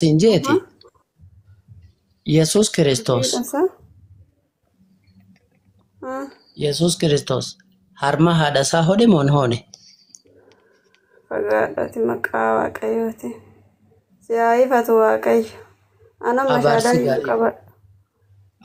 Siin jeeti Yesuus Kiristoos. Dubbiidha isaa. Yesuus Kiristoos harma haadha isaa hodhe moo hin hoone? Fagaadhati maqaa Waaqayyooti. Si haa ifatu Waaqayyo. Anamma Abaarsi shaadaa iyyuu gaarii qabadha.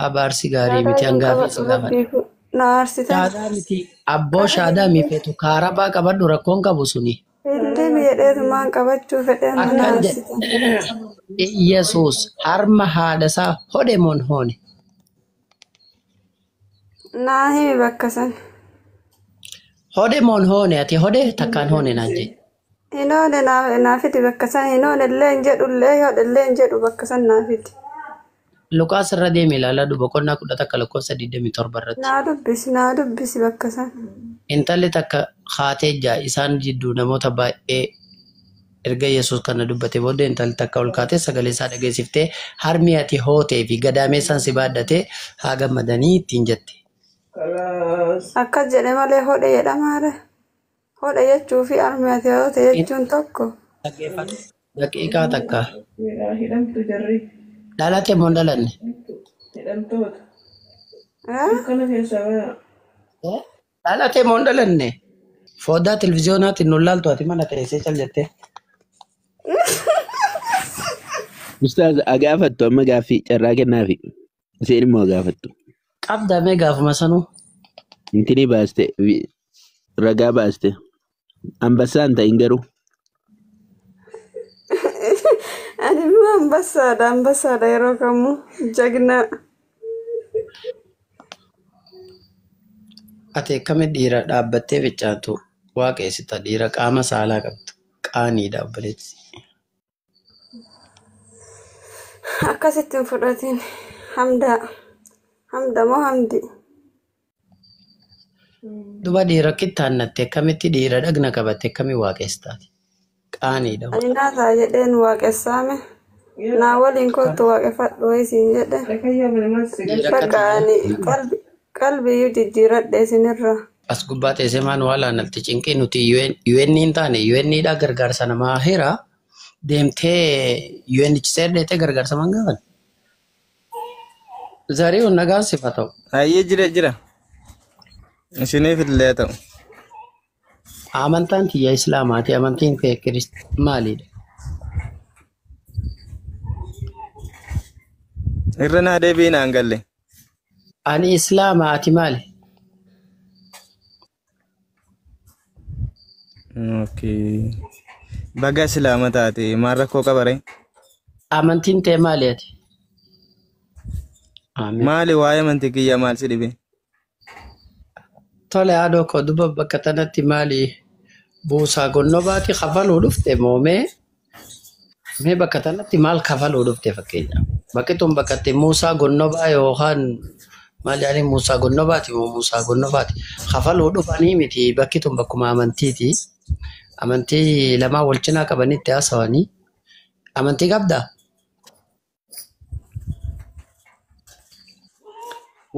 abaarsi gaarii Shaadaa miti iyyuu hangaafii si qabadhu gaafadha. rabbii kun na aarsitan. Shaadaa miti abboo shaadaa mifeetu kaarabaa qabadhu rakkoon qabu suni. Hillimi jedheetumaan qabachuu fedhee amma na Akkan aarsitan. jedhe Yesuus harma haadha isaa hodhe moo hin hoone? Naa himi bakka san. Hodhe moo hin hoone ati hodhe takkaan hoone naan jedhe. Hin oole naa fidi bakka san hin oole illee hin jedhu illee hodhe illee hin jedhu bakka san naa fidi. Luqaas irra deemi ilaalaa boqonnaa 11 lakkoofsa 27 irratti. Naa dubbisi bakka san. Intalli takka haatee jaa isaan jidduu namoota baay'ee erga Yesuus kana dubbate booddee intalli takka ol kaatee sagalee isaa dhageessiftee harmi ati hootee fi gadaameessaan si baadhatee haa gammadanii ittiin jette. Akkas jedhe malee hodhe jedhamaare. Hodhe jechuu fi harmi ati hoote jechuun tokko. Dhaggeeffadhu. Daqiiqaa takka. Hidhamtu jarri. Dhalate moo hin dhalanne? Hidhamtoota. Eh? Dukkana keessaa baya. Dhalate moo hin dhalanne? Foddaa televizyoonaatiin nu laaltu ati mana teessee cal jettee. Ustaaz agaafattu amma gaaffii carraa kennaafi. Isheen immoo agaafattu. Qabdamee gaafuma sanuu. Intini baaste ragaa baaste. Ambassaan ta'in garuu. Ani immoo ambassaadha ambassaadha yeroo kamuu jagnaa. Ati akkamitti dhiira dhaabbattee ficcaatu waaqeessita dhiira qaama saalaa qabdu qaaniidha obboleessi. Akkasitti hin fudhatin. Hamdaa. Hamda moo hamdi? Duba dhiira kittaannatte akkamitti dhiira dhagna qabatte akkami waaqeessitaati? Qaaniidha. Ani naataa jedheen waaqessaame. Naa waliin kottu waaqeffadhu wayisiin jedhe. Dhakayyaa mana maal si Dhiira Bakka akka ani qalbi qalbiyyuu jijjiiradhe isinirra. As gubbaa teessee maan waa laanalti cinqii nuti UN hin taane UN dha gargaarsa namaa hira deemtee UNHCR deemtee gargaarsa maan gaafan. Zarihuun nagaan sifa ta'u. Hayyee jira jira. Isiniif illee ta'u. Amantaan kiyya Islaamaati amantiin kee Kirist maalidha? Irra naa deebiin naan galle. Ani Islaama ati maali? Okay. Baga Islaama taate maal rakkoo qaba ree? Amantiin tee maali ati? Amiin. Maali waa'ee amantii kiyyaa maal si dhibe? Tole haadhoo koo duba bakka tanatti maali buusaa gonnobaati kafaluu dhufte moomee mee bakka tanatti maal kafaluu dhufte fakkeenyaaf. Bakki tun bakka itti muusaa gonnobaa yookaan maal jedhanii muusaa gonnobaati moo muusaa gonnobaati kafaluu dhufanii miti bakki tun bakkuma amantiiti. Amantii lamaan wal cinaa qabanii itti haasawanii. Amantii qabdaa?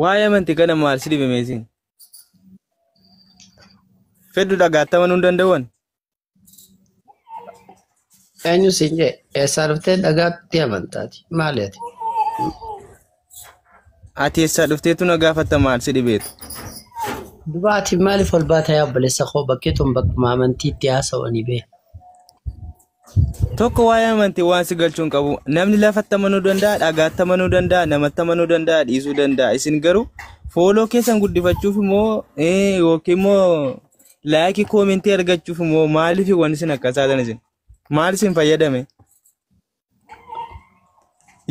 Waa'ee amantii kana maal si dhibe meesiin? Fedhu dhagaatti amanuu hin danda'uun? Eenyu siin jee eessaa dhuftee dhagaatti amantaati? Maali ati? Ati eessaa dhufteetu na gaafatta maal si dhibeetu? Duba ati maaliif ol baata yaa obboleessa koo bakki tun bakkuma amantiitti haasawanii bee? Tokko waa'ee amantii waan si galchuu hin qabu. Namni lafatti amanuu danda'a, dhagaatti amanuu danda'a, namatti amanuu danda'a, dhiisuu danda'a. Isin garuu fooloo keessan guddifachuuf immoo yookiin immoo laayikii koomentii argachuuf immoo maaliif waan isin akkas taatan isin? Maal isin fayyadame?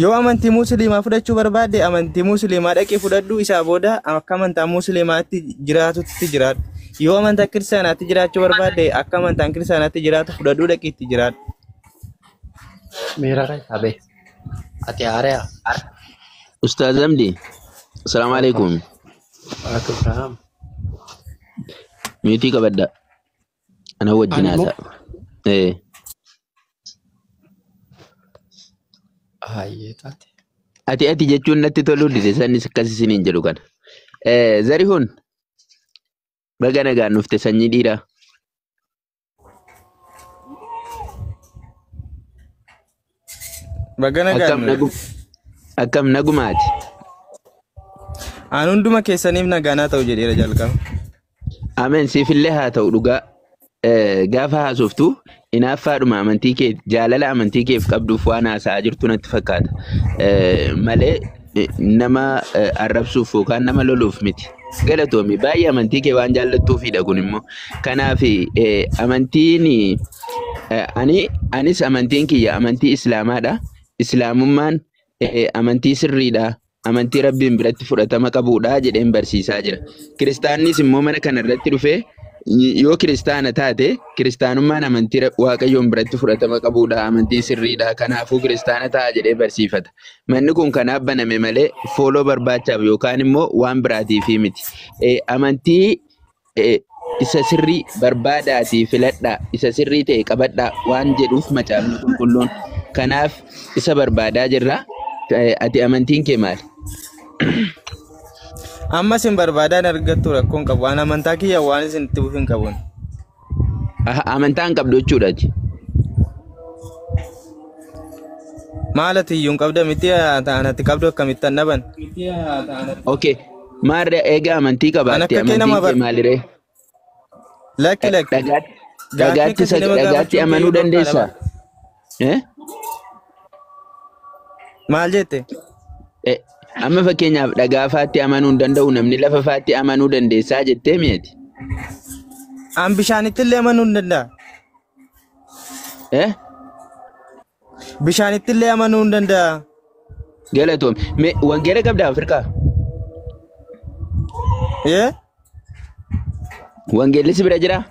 Yoo amantii musliimaa fudhachuu barbaadde amantii musliimaa dhaqee fudhadhu isaa booda akka amantaa musliimaatti jiraatutti jiraadhu. Yoo amantaa kiristaanaatti jiraachuu barbaadde akka amantaan kiristaanaatti jiraatu fudhadhuu dhaqee itti jiraadhu. Miira keessaa bee. Ati haariyaa. Ustaaz Hamdi. Asalaamu alaikum. Waalaikum salaam. Miitii qabadda. Ana wajjin Ani immoo haasa'a. Eh. Hayyee taate. Ati ati jechuun natti toluu dide sannis akkas isiniin jedhu kana. Zarihuun baga nagaan dhufte sanyii dhiiraa. Baga nagaan Akkam nu. nagu akkam nagumaati. Aan hunduma keessaniif nagaanaa ta'u jedheera jalqaba. Ameen siifillee haa ta'u dhugaa. Gaafa haasoftu inaaffaadhuma amantii kee jaalala amantii keef qabduuf waan haasa'aa jirtu natti fakkaata. Malee nama arrabsuuf yookaan nama loluuf miti. Galatoomi baay'ee amantii kee waan jaallattuufidha kun immoo. Kanaaf amantiin anis amantiin kiyya amantii Islaamaadha. Islaamummaan amantii sirriidha. Amantii Rabbiin biratti fudhatama qabudha jedheen barsiisaa jira. Kiristaannis immoo mana kana irratti dhufee yoo kiristaana taate kiristaanummaan amantii Waaqayyoon biratti fudhatama qabudha. Amantii sirriidha. Kanaafuu kiristaana ta'a jedhee barsiifata. Manni kun kanaaf baname malee fooloo barbaachaaf yookaan immoo waan biraatiif miti. Amantii isa sirrii barbaadaatii filadhaa, isa sirrii ta'e qabadhaa waan jedhuuf macaafni qulqulluun. Kanaaf isa barbaadaa jirra. Ati amantiin kee maali? Amma isin barbaadaan argattu rakkoon qabu. Waan amantaa kiyya waan isin itti buuf hin qabuun. Amantaa hin qabdu jechuudha ati. Maal ati iyyuu hin qabda miti anatti qabdu akkamittan dhaban. Okay. Maarree egaa amantii An qabaatte akka kee nama amantiin kee bar. maaliree? Lakki lakki. Dhagaatti Gaaffii dhagaatti akkasii nama dhagaatti gaafachuun kee amanuu iyyuu dhorkaadha dandeessaa? bara. Eh? Maal jette? Amma fakkeenyaaf dhagaa faatti amanuu hin danda'u namni lafa faatti amanuu dandeessaa jettee mi'eeti. An bishaanitti illee amanuu hin danda'a. Eh? Bishaanitti illee amanuu hin danda'a. Galatoom. Mee wangeela qabdaa Afrikaa? Ee? Wangeelli si bira jiraa?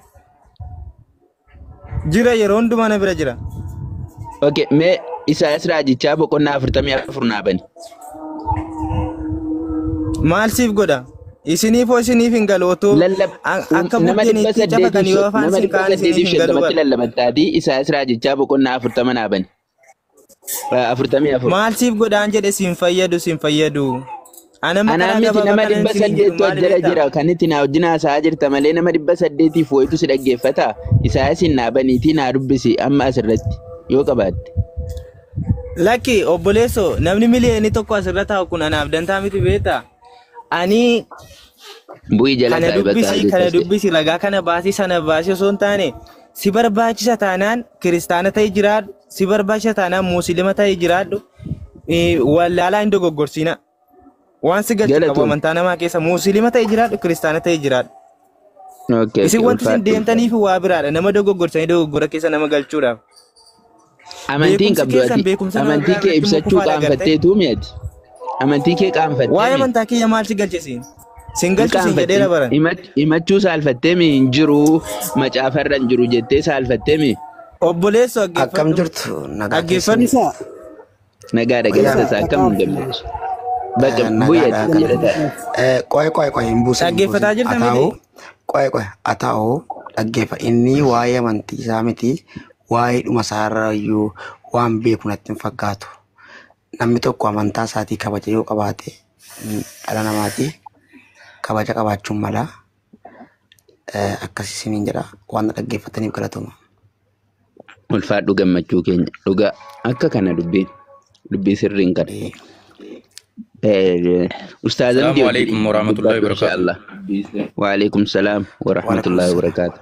Jira yeroo hundumaa na bira jira. Okay, mee Isaayyaas raajichaa boqonnaa 44 naa bani. Maal siif godha? Isiniif hoo isiniif hin galu otoo Lallab akka nama buddeen dhibba itti cafaqan saddeetiif yoo afaan nama isin dhibba kaan isiniif saddeetiif hin galu shantamatti bara. lallabattaatii Isaayyaas raajichaa boqonnaa 40 naa bani. 44. Maal siif godhaan jedhe siin fayyadu siin fayyadu. Ana amma Anaa karaa miti gabaabaa nama kanan dhibba isiniin jedhu saddeettu as maali jala beektaa? jira kan itti naa wajjin haasa'aa jirta malee nama 800 wayitu si dhaggeeffata. Isaayyaasiin naa baniitii naa dubbisi amma asirratti yoo qabaatte. Lakki obboleessoo namni 1 miliyoona asirra taa'u kun anaaf dantaa miti beektaa? Ani Bu'ii jala kana taa'i bakka dubbisi kana hojjetas ta'e. dubbisi ragaa kana baasii sana baasii osoo hin taane si barbaachisa taanaan kiristaana ta'e jiraadhu si barbaachisa taanaan musliima ta'e jiraadhu wallaalaa hin dogoggorsiina. Waan si galchu qabu Galatoom. amantaa namaa keessa musliima ta'e jiraadhu kiristaana ta'e jiraadhu. Okay, Isin okay, wanti isin ulfaadhu. deemtaniif waa biraadha nama dogoggorsanii dogoggora keessa nama galchuudhaaf. Amantiin Beekumsi qabdu keessan ati beekumsa nama amantii biraa kee irratti immoo ibsachuu kufaadha agartee. qaanfatteetu mi'ati. Amantii kee qaanfattee Waa'ee mi? amantaa kiyya maal si galchisiin? Sin Hin galchu sin jedheera qaanfattin. baran. Himachuu saalfattee mi hin jiru macaafarra hin jiru jettee saalfattee mi? Obboleessoo Akkam dhaggeeffadhu. jirtu nagaa Dhaggeeffadhu. keessanii Isa, Nagaadha wayyaa galata isaa isa, akkam dhaqaa hin gammachiisu. Bakka bu'ii nagaadha ati jala galata. taa'i. Qoy qoy qoy hin buusin hin buusin Dhaggeeffataa jirta ataa'u miti? qoy qoy ataa'u dhaggeeffa inni waa'ee amantii isaa miti waa'ee dhuma isaarra iyyuu waan beeku natti hin fakkaatu. Namni tokko amantaa isaatii kabaja yoo qabaate dhala namaati kabaja qabaachuun mala akkasii isiniin jedha waan na dhaggeeffataniif galatoma. Ulfaadhu gammachuu keenya dhugaa akka kana dubbiin dubbii sirriin kana. Ustaazan Salaamu Diyoo alaikum warahmatullahi dubbadhu wabarakatuh. inshaallah. Waalaikum salaam Waalaikum warahmatullahi salaam. wabarakaatu.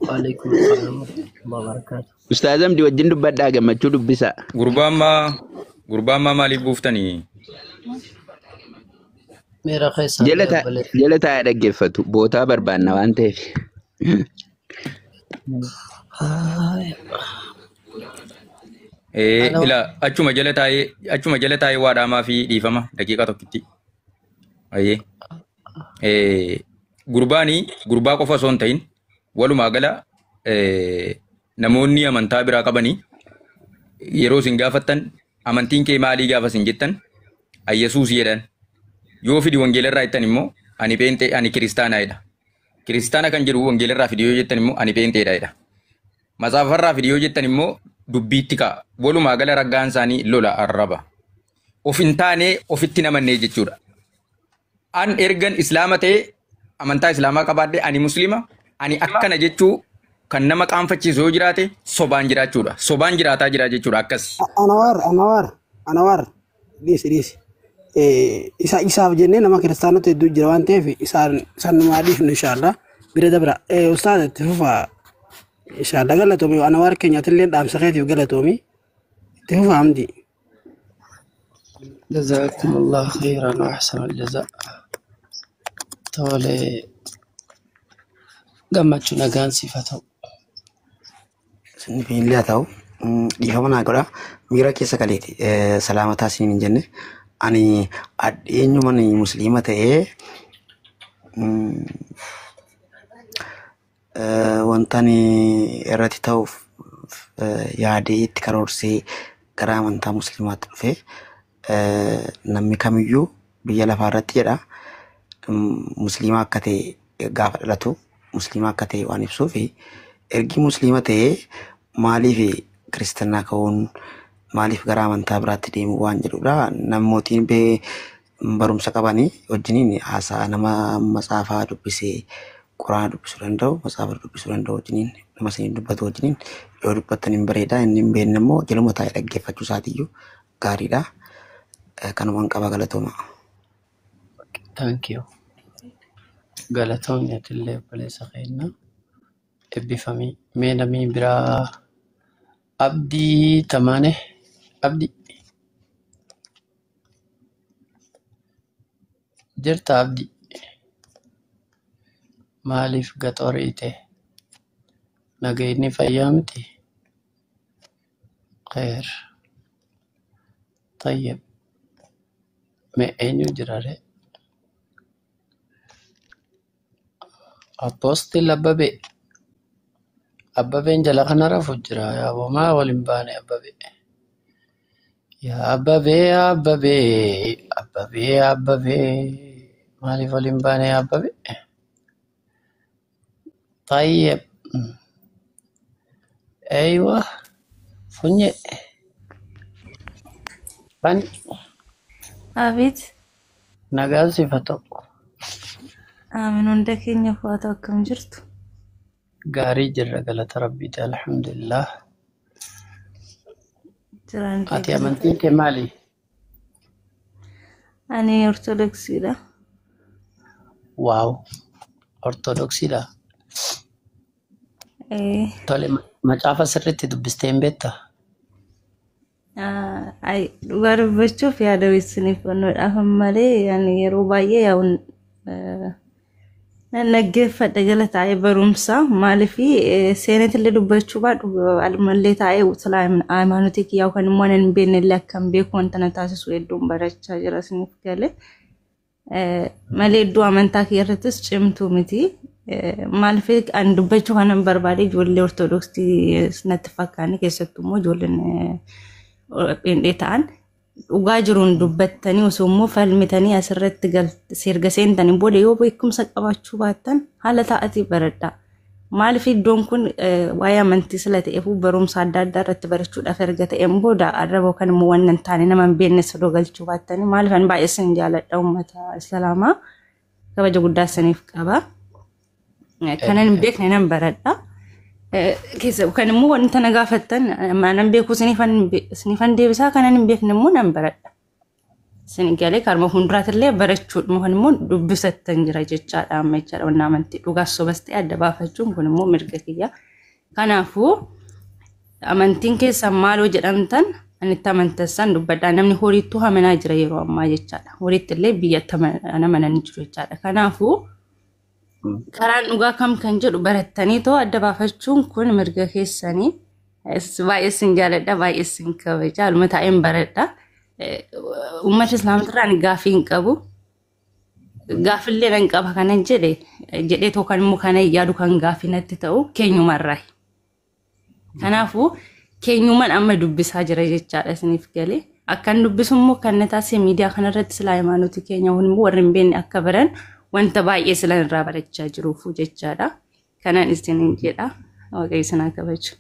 Waalaikum salaam warahmatullahi wabarakatuh. Ustaazan Diyoo wajjin dubbadhaa gammachuu dubbisaa. Gurbaa ammaa maaliif buuftanii? Miira keessaa Jala ba'e taa- obboleessa. jala taa'ee dhaggeeffatu bootaa barbaanna waan ta'eef. Haaya. Ana Ila achuma jala taa'ee waa dhaamaa fi dhiifama daqiiqaa tokkitti. Ayyee. Gurbaanii gurbaa qofa osoo hin ta'in walumaa gala namoonni amantaa biraa qabanii yeroo isin gaafattan amantiin kee maalii gaafa isin jettan Yesuus jedhan. Yoo fidi wangeelarraa jettan immoo ani pheenxee ani kiristaanaa jedha. Kiristaana kan jedhu wangeelarraa fidi yoo jettan immoo ani pheenxeedha jedha. Matsaafarraa fidi yoo jettan immoo dubbiitti ka'a. Walumaa gala raggaan isaanii lola arraba. Of hin taane ofitti namannee jechuudha. An ergan islaama ta'e amantaa islaamaa qabaadhe ani muslima ani akkana jechuu Kan nama qaanfachiisu yoo jiraate sobaan jiraachuudha. Sobaan jiraataa jira jechuudha akkas. Anawar, Anawar, Anawar, dhiisi dhiisi. Isa isaaf jennee nama kiristaanota hedduu jira waan ta'eef isaan numaa dhiifnu inshaallah. Bira dabra. Ustaaz itti fufaa inshaallah galatoomi. Anawar keenyaatillee dhaamsa keetiif galatoomi. Itti fufaa hamdi. جزاكم الله خيرا وأحسن الجزاء. Tole gammachuu nagaan siif haa ta'u. Sinni illee haa ta'u dhiifama naa godha miira keessa galeeti salaamataa isiniin hin jenne ani eenyuman musliima ta'ee wanta ani irratti ta'uuf yaadee itti karoorsee gara amantaa musliimaatti dhufe namni kamiyyuu biyya lafaa irratti jedha musliima akka ta'e gaafa dhalatu musliima akka ta'e waan ibsuuf ergi musliima ta'ee maaliif kiristinnaa ka'uun maaliif gara amantaa biraatti deemuu waan jedhudha. Namootiin barumsa qabanii wajjiniin haasaa nama matsaafaa dubbisee quraana dubbisuu danda'u matsaafa dubbisuu danda'u wajjiniin nama isiniin dubbatu wajjiniin yoo dubbattan hin bareeda inni hin beekne immoo jaluma taa'ee dhaggeeffachuu isaatiiyyuu gaariidha. Kanumaan qaba galatooma. Thank you. Galatoomni atillee obboleessa keenya. Eebbifamii. Mee namni biraa Abdii Tamaane. Abdii. Jirta Abdii. Maaliif gaxooriite? Nagayni fayyaa miti? Kheer. Tayyib. Mee eenyu jira ree? Apostil Abbabee. Abbabeen jala kana rafu jira. Yaa maa waliin baane Abbabee. Yaa Abbabee Abbabee Abbabee Abbabee maaliif waliin baane yaa Abbabee? Tayyib. Eywa. Funye. Bani. Abiit, Nagaan siif haa ta'u. aamin hunda keenya fo'atu akkam jirtu? Gaarii jirra galata rabbiiti alhamdulillah. Jiraan kee Ati galata. amantiin kee maali? Ani Ortodoksiidha. Waaw. Ortodoksiidha. Eh, Tole macaafa sirriitti dubbistee hin beektaa? Ay, dhugaa dubbachuuf yaada weessiniifannoodhaaf malee ani yeroo baay'ee yaa'uun nan dhaggeeffadha jala taa'ee barumsa maaliif seenatillee dubbachuu baadhu alumallee taa'ee utalaa hayimaanotii kiyyaa yookaan immoo nan hin beekne illee akkan beeku wanta na taasisu hedduun barachaa jira isiniif galee. Malee iddoo amantaa kiyya irrattis cimtuu miti. Maaliif ani dubbachuu kanan barbaade ijoollee ortodoksii natti fakkaanne keessattuu immoo ijoolleen pheenxee ta'an dhugaa jiruun dubbattanii osoo immoo falmitanii asirratti erga seentanii booda yoo beekumsa qabaachuu baattan haala taa'atii baradhaa. Maaliif iddoon kun waa'ee amantii sila ta'eef barumsa adda addaa irratti barachuudhaaf erga ta'een booda arraba yookaan immoo waan hin taane nama hin beekne sadoo galchuu baattanii maaliif ani baay'ee sin jaaladha uummata islaamaa kabaja guddaa saniif qaba. Kanan hin beekne nan baradha. Keessa kan immoo wanta na gaafattan nan beeku sinifan deebisaa kanan hin beekne immoo nan baradha. Isin galee karma fuulduraatillee barachuudha kan immoo dubbisattan jira jechaadha amma jechaadha wanna amantii dhugaas sobas ta'e adda baafachuun kun immoo mirga kiyya. Kanaafuu amantiin keessan maaloo jedhamtan ani itti amantassan dubbadhaa namni horiittuu amanaa jira yeroo ammaa jechaadha. Horiitti illee biyyatti amananii jiru jechaadha. Kanaafuu karaan dhugaa kam kan jedhu barattanii too adda baafachuun kun mirga keessanii baay'ee sin jaaladha baay'ee sin kabaja haaluma taa'een baradha. Uummata islaamotarraa ani gaafii hin qabu. Gaafillee nan qaba kanan jedhe jedhee too kan immoo kana yaadu kan gaafii natti ta'u keenyumarraa. Kanaafuu keenyumaan amma dubbisaa jira jechaadha isiniif galee. Akkan dubbisu immoo kan na taasise miidiyaa kanarratti silaa hayimaanotii keenya kun immoo warri hin beekne akka baran wanta baay'ee silan irraa barachaa jiruufu jechaadha. Kanaan isiniin jedha. Waaqayyo isin haa kabaju.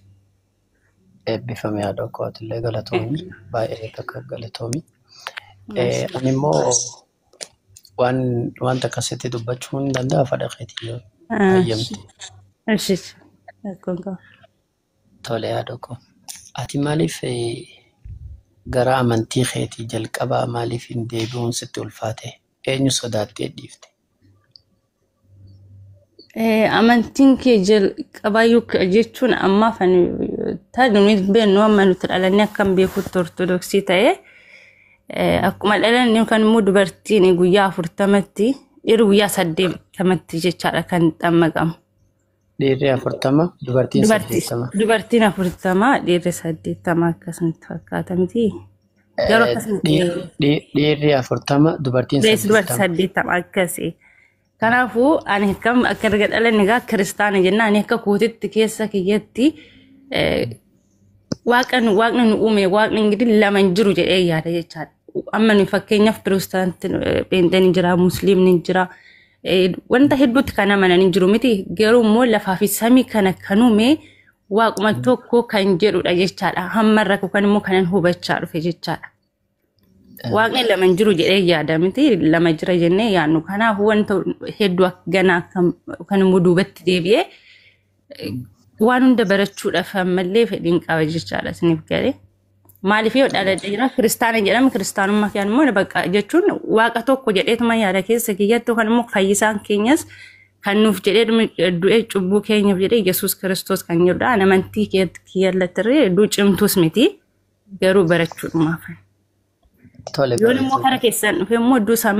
Eebbifame haadha koo atillee galatoomi. Baay'ee takka galatoomi. Ani immoo waan wanta akkasitti dubbachuu hin danda'a fedha keetii yoo hayyamte. Ishi. Rakkoon qaba. Tole haadha koo. Ati maaliif gara amantii keetii jalqabaa maaliif hin deebi'uun sitti ulfaate? Eenyu sodaattee dhiifte? Amantiin kee jalqabaayyuu jechuun ammaaf ani taa'ee nuti beeknu amma nuti dhalannee akkam beekutti ortodoksii ta'ee akkuma dhalanne yookaan immoo dubartiin guyyaa 40tti dhiirri guyyaa 80tti jechaadha kan xammaqamu. Dhiirri 40, dubartiin 80. Dubartiin 40 dhiirri 80 akkasumatti fakkaata miti. Garuu akkasumatti Dhiirri 40, dubartiin Rees dubartii 80. 80 akkasii. Kanaafuu ani akkam akka erga dhalanne egaa kiristaana jenna ani akka kootitti keessa kiyyatti waaqni waaqni nu uume waaqni ingidihi lama hin jiru jedhee yaada jechaadha. Amma nu fakkeenyaaf pirotestaantiin pheenxeen ni jira, musliimni ni jira. Wanta hedduutti kan amanan hin jiru miti. Garuu immoo lafaa fi samii kana kan uume waaquma tokko kan jedhudha jechaadha. Hamma irra yookaan immoo kanan hubachaa dhufe jechaadha. Waaqni lama hin jiru jedhee yaada miti lama jira jennee yaadnu. Kanaafuu wanta hedduu akka ganaa kan immoo duubatti deebi'ee waan hunda barachuudhaaf ammallee fedhiin qaba jechaadha isiniif galee. Maaliif yoo dhaladhe jira kiristaana jedhama kiristaanummaa kiyaan immoo bakka jechuun waaqa tokko jedheetuma yaada keessa kiyyatti yookaan immoo fayyisaan keenyas kan nuuf jedhee du'ee cubbuu keenyaaf jedhee Yesuus Kiristoos kan jedhudha. Ani amantii kiyyallattirree hedduu cimtuus miti garuu barachuudhumaaf. Tole Yoon immoo bareedu. kara keessan dhufe immoo iddoo isaan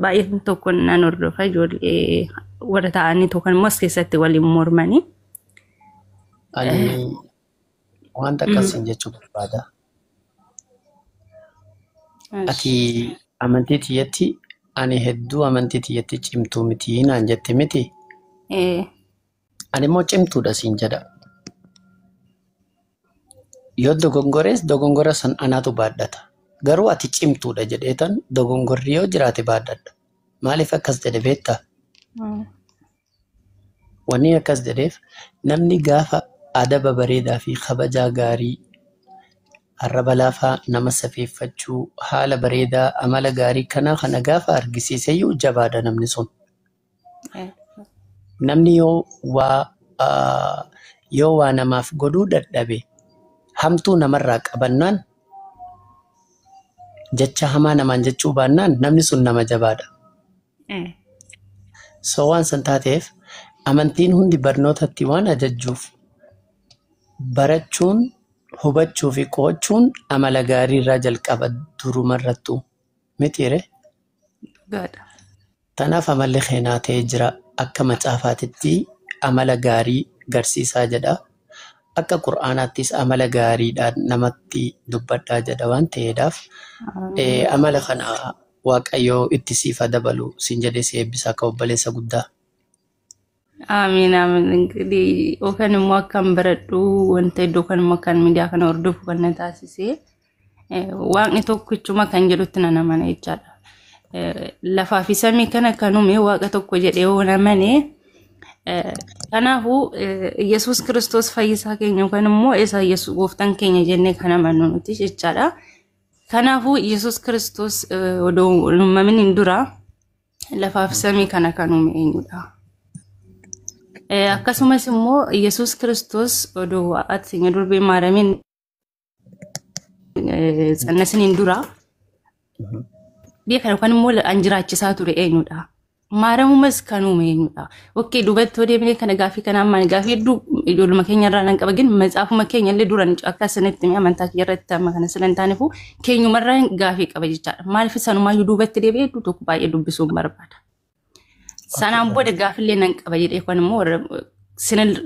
baay'een tokko nan hordofa ijoollee warra ta'anii tokko immoo as keessatti waliin mormanii. Ani wanta akkasiin jechuu barbaada. Ati amantii tiyyatti ani hedduu amantii tiyyatti cimtuu miti naan jette miti. Ani immoo cimtuudha siin jedha. Yoo dogongores dogongora san anaatu baadhata. Garuu ati cimtuudha jedheetan dogongorri yoo jiraate baadhadha. Maaliif akkas jedhe beektaa? Wanni akkas jedheef namni gaafa adaba bareedaa fi kabajaa gaarii arraba laafaa nama safeeffachuu haala bareedaa amala gaarii kana kana gaafa argisiiseyyuu jabaadha namni sun. Namni yoo waa namaaf godhuu dadhabe hamtuu namarraa qabannaan jecha hamaa namaan jechuu baannaan namni sun nama jabaadha. So waan san taateef amantiin hundi barnootatti waan ajajjuuf barachuun hubachuu fi qo'achuun amala gaarii irraa jalqaba durumarrattu mitiire. Dhugaadha. Tanaaf amalli keenaa ta'ee jira akka macaafaatitti amala gaarii garsiisaa jedha. Akka qur'aanaattis amala gaariidhaan namatti dubbadhaa jedha waan ta'eedhaaf amala kana Waaqayyoo itti siif haa dabalu siin jedhee si eebbisa akka obboleessa guddaa. Amiin amiin. Ingidihi yookaan immoo akkan baradhu wanta iddoo kan immoo akkan miidiyaa kana hordofu kan na taasise waaqni tokkichuma kan jedhutti nan amana jechaadha. Lafaa fi samii kana kan uume waaqa tokko jedhee yoo amane kanaafuu Yesuus Kiristoos fayyisaa keenya yookaan immoo isa Yesuus gooftaan keenya jennee kan amannu nuti jechaadha. Kanaafuu Yesuus Kiristoos odoo hin uumamin hin dura lafaa fi samii kana kan uume eenyudha? Akkasumas immoo Yesuus Kiristoos odoo ati durbee Maariyaamiin xannasiniin dura biyya kana yookaan immoo an jiraachisaa ture eenyudha? Maariyamumas kan uume eenyudha? Okkee duubatti yoo deebinee kana gaaffii kana ammaan gaaffii hedduu ijoolluma keenya irraa nan qaba gin matsaafuma keenya illee duraan akka isinitti hime amantaa kiyya irratti amma kana sila hin taanefu keenyumarraa gaaffii qaba jechaadha. Maaliif sanumaayyuu duubatti deebi'ee hedduu tokko baay'ee dubbisuun barbaada. Sanaan booda gaaffiillee nan qaba jedhee kun immoo warra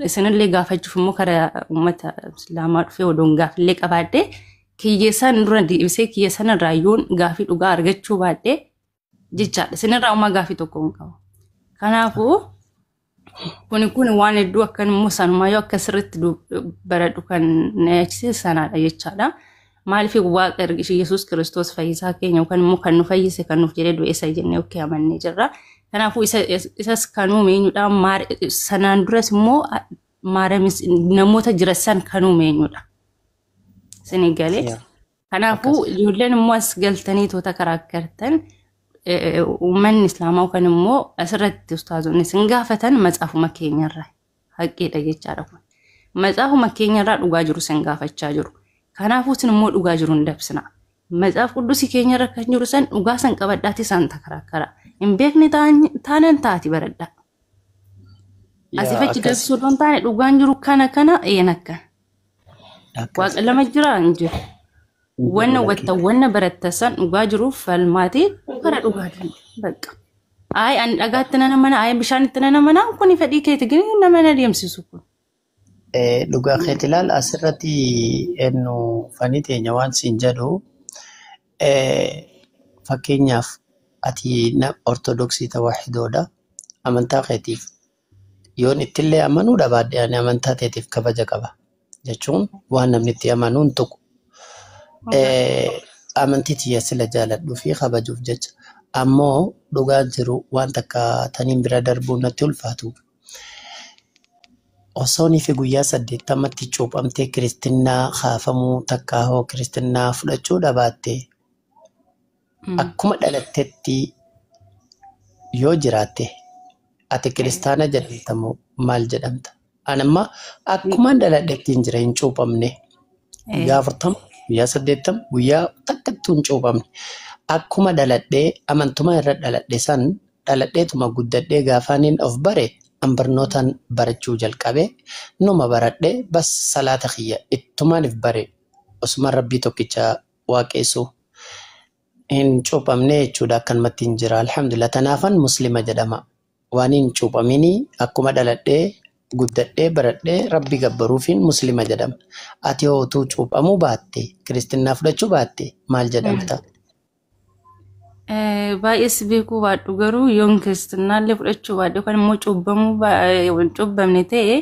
isinillee gaafachuuf immoo karaa uummata islaamaa dhufee odoon gaaffiillee qabaadhee kiyyeessaan dura deebisee kiyyeessaan irraa yoon gaaffii dhugaa argachuu baadhee jechaadha. Isinirraa uumaa gaaffii tokko hin qabu. Kanaafuu kuni kun waan hedduu akkan immoo sanumaayyuu akka sirriitti baradhu kan na yaachise sanaadha jechaadha. Maaliif waaqa Yesuus Kiristoos fayyisaa keenya yookaan immoo kan nu fayyise kan nuuf jedhee du'e isa jennee okkee amannee jirra. Kanaafuu isas kan uume eenyudha? Sanaan duras immoo Maariyamis namoota jiran san kan uume eenyudha? Isinii galee. Kanaafuu ijoolleen immoo as galtanii toota karaa gartan uummanni islaamaa yookaan immoo asirratti ustaazonni isin gaafatan matsaafuma keenyarra haqqiidha jechaadha kun. Matsaafuma keenyarraa dhugaa jiru san gaafachaa jiru. Kanaafuu isin immoo dhugaa jiru hin dabsina. Matsaaf quddusi keenyarra kan jiru san dhugaa san qabadhaati isaan takarakkara. Hin beekne taanan taati baradhaa. Yaa Asii fachi akkas dabsuu osoo hin taane dhugaan jiru kana kana een akka. akkas Waaqa lama jira hin jiru. hin jiru Wanna lakki. watta wanna baratta san dhugaa jiru falmaatee karaa dhugaa deema. Bakka. Ayi ani dhagaatti nana mana, ayi bishaanitti nana mana, kuni fedhii keeti gini nama na deemsisu kun. Dhugaa keeti ilaal asirratti eenyu fanii teenya waan siin jedhu fakkeenyaaf ati ortodoksii tawaahidoodha amantaa keetiif yoon ittillee amanuu dhabaadhe ani amantaa teetiif kabaja qaba jechuun waan namni itti amanuun tuqu. Amantii tiyya sila jaaladhuu fi kabajuuf jecha ammoo dhugaan jiru waan takka taniin bira darbuun natti ulfaatu. Osoonii fi guyyaa 80tti cuuphamtee kiristinnaa kaafamuu takka hoo kiristinnaa fudhachuu dhabaatte akkuma dhalattetti yoo jiraatte ati kiristaana jedhamta moo maal jedhamta? Ani amma akkumaan dhaladhetti hin jira hin cuuphamne. Guyyaa 40, guyyaa 80, guyyaa takkattuu hin cuuphamne. Akkuma dhaladhee amantuma irra dhaladhe san dhaladheetuma guddadhee gaafaaniin of bare an barnootaan barachuu jalqabe numa baradhe bas salaata kiyya ittumaan if bare osuma rabbii tokkicha waaqessu hin cuuphamne jechuudha akkanumatti hin jira alhamdulillah tanaafan muslima jedhama waan hin cuuphaminii akkuma dhaladhee guddadhee baradhee rabbi gabbaruufiin muslima jedhama ati hoo utuu cuuphamuu baatte kiristinnaa fudhachuu baatte maal jedhamta? Baay'ees beekuu baadhu garuu yoon kiristinnaallee fudhachuu baadhu yookaan immoo cuubbamuu cuubbamne ta'e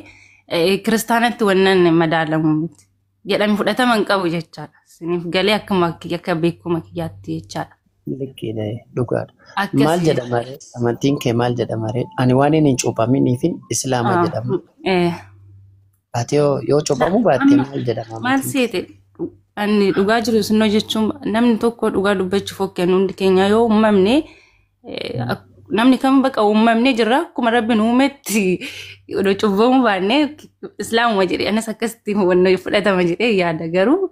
kiristaanatti wannan madaalamu miti. Jedhame fudhatama hin qabu jechaadha. Isiniif galee akkuma akka beekuma kiyyaatti jechaadha. Likkiidha dhugaadha. Maal Akkasii. jedhama ree? Amantiin kee maal jedhama ree? Ani waan inni hin cuuphaminiifin islaama jedhama. Ati hoo yoo cuuphamuu baatte Amma maal jedhama maal amantiin kee? seete ani dhugaa jiru sinoo jechuun namni tokko dhugaa dubbachuuf hokkennu hundi keenya yoo uumamne namni kam baqa uumamne jirra akkuma rabbiin uumetti odoo cubbamuu baanne islaamuma jedhee anas akkasitti hubannoo fudhatama jedhee yaada garuu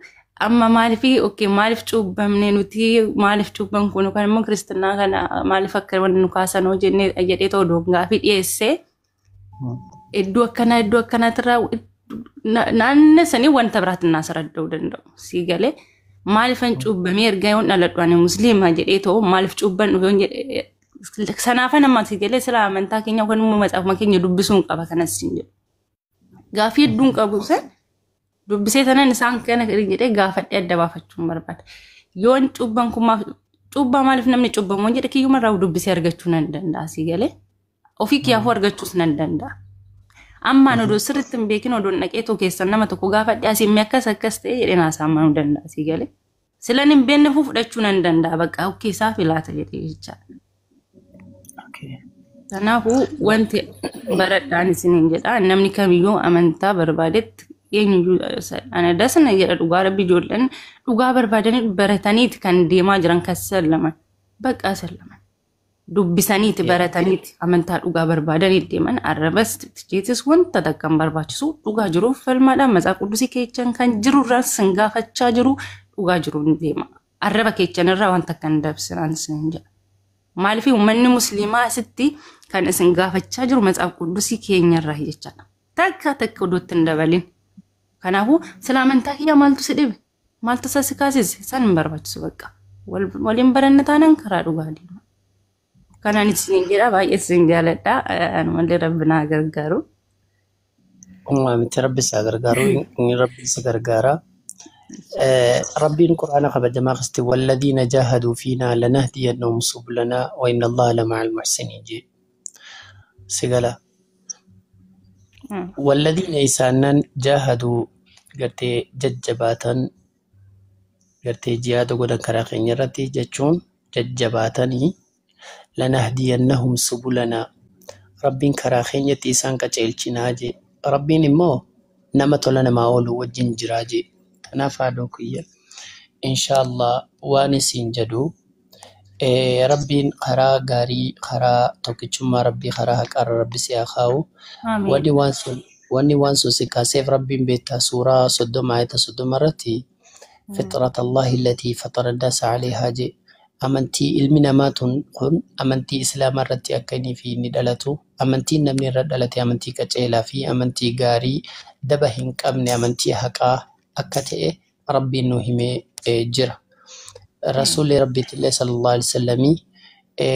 amma maaliif okkee maaliif cubbamne nuti maaliif cubban kun yookaan immoo kiristinnaa kana maaliif akka wanni nu kaasanoo jennee jedhee ta'u gaafii dhiyeessee iddoo akkanaa iddoo akkanaatirraa naannoo sanii wanta biraatti naa saradda'uu danda'u. Sii galee maaliifan cubbamee erga yoon dhaladhu ani musliima jedhee ta'u maaliif cubban dhufe yoon jedhe sanaafan amma sii galee sila amantaa keenya yookaan immoo matsaafuma keenya dubbisuun qaba kanas siin jedhu. Gaafii hedduun qabu san dubbisee tanan isaan kana jedhee gaafadhee adda baafachuun barbaada. Yoon cubban kun maaf cubbaa maaliif namni cubbamu yoon jedhe kiyyumarraa dubbisee argachuu nan danda'a sii galee ofii kiyyaafuu argachuus nan danda'a. Ammaan odoo sirriitti hin beekin odoon dhaqee too keessan nama tokko gaafadhe asii mee akkas akkas ta'e jedhee naasaa amanuu danda'a sii galee. Silan hin beekneefuu fudhachuu nan danda'a bakka okkee isaa filaata jedhee jechaadha. Kanaafuu wanti baradhaan isiniin jedha namni kamiyyuu amantaa barbaadetti eenyuyyuu ana dasna jedha dhugaa rabbi ijoolleen dhugaa barbaadanii barataniiti kan deemaa jiran kan sallaman bakka sallaman. Dubbisaniiti barataniiti amantaa dhugaa barbaadanii deeman arrabas ticheetis wanta takka hin barbaachisu dhugaa jiruuf falmaadhaan matsaa quddusii keechan kan jirurraa sin gaafachaa jiru dhugaa jiruun deema. Arraba keechan irraa wanta akka hin dabsinaan sin jedha. Maaliif uummanni musliimaa asitti kan isin gaafachaa jiru matsaa quddusii keenyarraa jechaadha. Takka takka odootti hin dabalin. Kanaafuu sila amantaa kiyyaa maaltu si dhibe? Maaltu isa si kaasise? San hin barbaachisu bakka. Waliin baranna taanaan karaa dhugaa deema. Kanaan isin jedha baay'ee isin jaaladha. Anumallee rabbi naa gargaaru. Uumaa miti rabbi isaa gargaaru inni rabbi isa gargaara. Rabbiin quraana kabajamaa keessatti walladhiina jaahaduu fiinaa lanahdiyannahum subulanaa wa inna allaha lama'al muhsiniin jedhe. Si gala. Walladhiina isaanan jaahaduu gartee jajjabaatan gartee jihaada godhan karaa keenya irratti jechuun jajjabaatanii lanahdiyannahum subulanaa rabbiin karaa keenyatti isaan qajeelchinaa jee rabbiin immoo nama tola namaa oolu wajjin jiraa jee kanaaf haadhoo kiyya inshaallah waan isin jedhu rabbiin karaa gaarii karaa tokkichummaa rabbii karaa haqaarra rabbi si haa kaa'u Amiin. wanni waan sun Wanni waan sun si kaaseef Rabbiin beektaa suuraa 30 ayata 30 irratti fixrat Allahi allatii fatara annaasa alayhaa jee amantii ilmi namaa tun kun amantii islaamaa irratti akka inni fi inni dhalatu amantiin namni irra dhalate amantii qaceelaa fi amantii gaarii daba hin qabne amantii haqaa akka ta'e Rabbiin nu himee jira. Rasuulli Rabbiitillee sallallahu alaihi wasallamii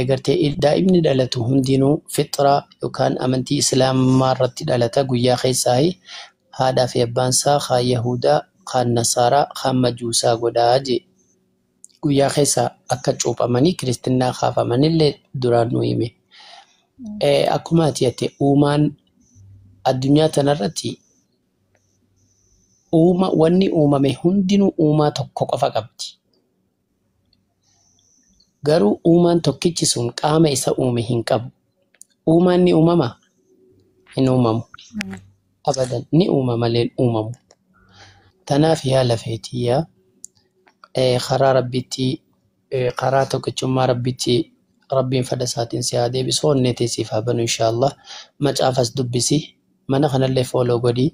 gartee daa'imni dhalatu hundinuu fixraa yookaan amantii islaamaa irratti dhalata guyyaa keessaa haadhaa fi abbaan isaa kaan Yahudaa, kaan Nasaaraa, kaan Majuusaa godhaa jee. Guyyaa keessa akka cuuphamanii kiristinnaa kaafamanillee duraan nu hime. Akkuma ati jette uumaan addunyaa tanarratti uuma wanni uumame hundinuu uumaa tokko qofa qabdi. Garuu uumaan tokkichi sun qaama isa uume hin qabu. Uumaan ni uumamaa? Hin uumamu. Abadan ni uuma malee hin uumamu. Tanaaf yaa lafeetiyyaa karaa Rabbiitti karaa tokkichummaa Rabbiitti Rabbiin fedha isaatiin si haa deebisu onnee tee siif haa banu inshaallah. Macaafas dubbisi mana kanallee fooloo godhi.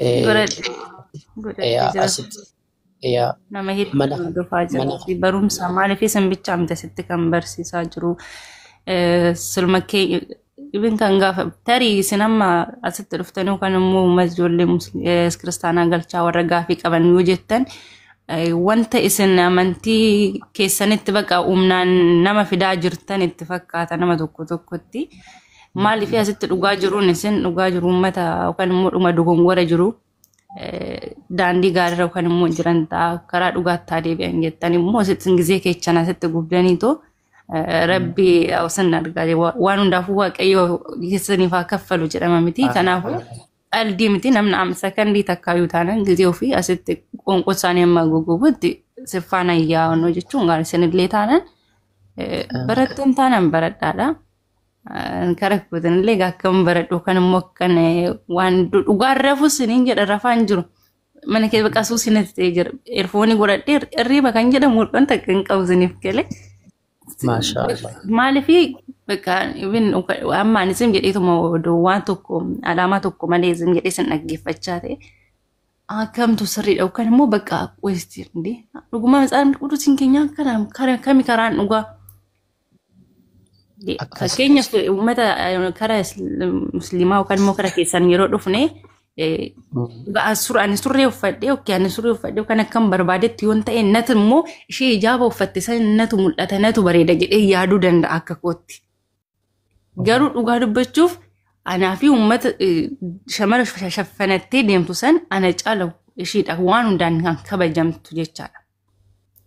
Godhadhe jira. Asitti yaa Nama hedduu mana hordofaa mana jira. Fi barumsa maaliif isin bichaa miti asitti kan barsiisaa jiru. Silma kee ibin kan gaafa tarii isin amma asitti dhuftanii yookaan immoo uummata ijoollee kiristaanaa galchaa warra gaafii qaban yoo jettan wanta isin amantii keessanitti baqa humnaan nama fidaa jirtan itti fakkaata nama tokko tokkotti. Maaliif asitti dhugaa jiruun isin dhugaa jiru uummata yookaan immoo dhuma dogongora jiru daandii gaariirra yookaan immoo jiran ta'a karaa dhugaatti deebi'an jettan immoo asitti gizee keechan asitti gubdaniitoo rabbi osan argaa waan hundaafuu waaqayyo keessaniif haa kaffalu jedhama miti. Kanaafuu qaldii miti namni amma sakandii takkaayyuu taanan gizee ofii asitti qoonqoo isaanii amma guggubutti siffaan ayyaanoo jechuun gaarii isinillee taanan barattan taanan baradhaadha. Karaa kootinillee akkam baradhu kan immoo akkan waan dhugaan rafus niin jedha rafaan jiru. Mana kee baqasuu sinatti ta'ee jira. Erfoonii godhadhee hirriba kan jedhamu wanta akka hin qabu siniif galee. Maasha Allah. Maaliif bakka even amma ani isin jedheetuma odoo waan tokko alaamaa tokko malee isin jedhee isin dhaggeeffachaa ta'e akkamtu sirriidha yookaan immoo bakka qoysti dhuguma matsaafni qulqulluun keenya akkana kami karaan dhugaa. Akkas. Fakkeenyaaf uummata karaa musliimaa yookaan immoo karaa keessan yeroo dhufne ani surree uffadhee yookiin ani surree uffadhee yookaan akkam barbaadetti yoon ta'e natu immoo ishee hijaaba uffatte san natu mul'ata natu bareeda jedhee yaaduu danda'a akka kootti. Garuu dhugaa dubbachuuf anaa fi uummata shamara shaffanattee deemtu san ana caala ishiidha waan hundaan kan kabajamtu jechaadha.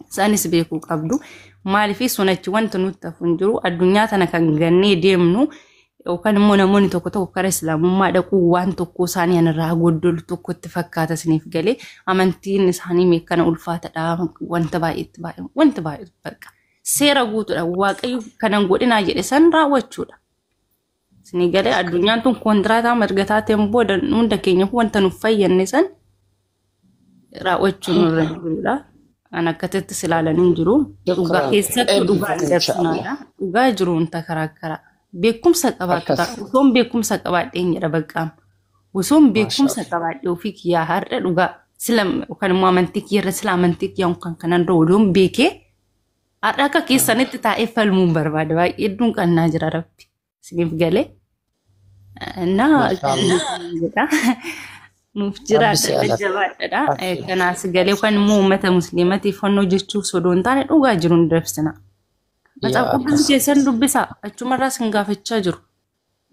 Isaanis beekuu qabdu. Maaliif sun achi wanta nutti hafu hin jiru addunyaa tana kan gannee deemnu yookaan immoo namoonni tokko tokko karaa islaamummaa dhaquu waan tokko isaanii anirraa goddolu tokkotti fakkaata isiniif galee amantiin isaanii meekkana ulfaatadha wanta baay'eetti baay'ee wanta baay'eetu bakka seera guutuudha waaqayyo kanan godhinaa jedhe san raawwachuudha. Isinii galee addunyaan tun koontiraataa marga taateen booda hunda keenya wanta nuuf fayyanne san raawwachuun nurra jirudha. An akkatittis ilaalanii hin jiru. Dhugaa Shukran. keessattuu dhugaa Eebbifame inshaallah. dabsinaadha. Dhugaa jiru wanta karaa karaa. Beekumsa qabaattu Akkas. ta'a. Osoon beekumsa qabaadhee hin jedha baqqaama. Osoon Maasha beekumsa Allah. qabaadhee ofii kiyyaa har'a dhugaa sila yookaan immoo amantii kiyya irra sila amantii kiyyaa kan kanaan dura odoon beekee har'a akka keessanitti taa'ee falmuun barbaada. Baay'ee hedduun qannaa jira rabbi. Isiniif galee. Na Maasha Allah. jedha. Nuuf Rabbi si jiraadha ala. jajjabaadha. Abshir. Kanaas galee yookaan immoo uummata musliimatiif fannoo jechuuf osoo hin taane dhugaa jiru hin dabsina. Matsaaf Yaa qulqulluun akkas. keessan dubbisaa achumarraas hin gaafachaa jiru.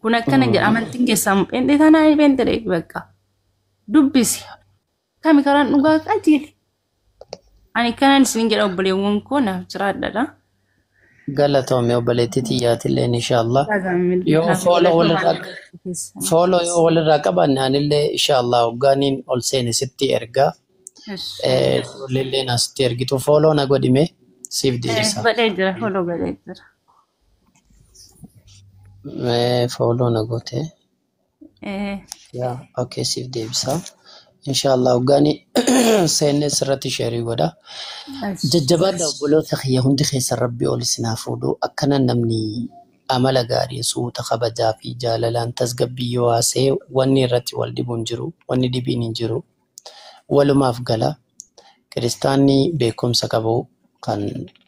Kun akkana jedha amantiin keessan pheenxee taanaan pheenxee bakka. Dubbisi. Kami karaan dhugaa qajeeli. Ani kanaan isin jedha obboleewwan koo naaf jiraadha. Galatoome obboleettii tiyyaatilleen inshaallah. Yoo fooloo walirraa fooloo yoo walirraa qabaanne anillee inshaallah hoggaaniin ol seene sitti ergaa. Ijoolleelleen asitti ergitu fooloo na godhime siif deebisa. Godhee jira fooloo godhee jira. Fooloo na goote. Yaa okay siif deebisa. Inshaallah hoggaanii seenne sirratti sheerii godha. Jajjabaadha obboloota kiyya hundi keessan rabbii ol isin haa fuudhu. Akkana namni amala gaariin suuta kabajaa fi jaalalaan tasgabbii yoo haasa'e wanni irratti wal dhibu hin jiru, wanni dhibiin hin jiru. Walumaaf gala kiristaanni beekumsa qabu kan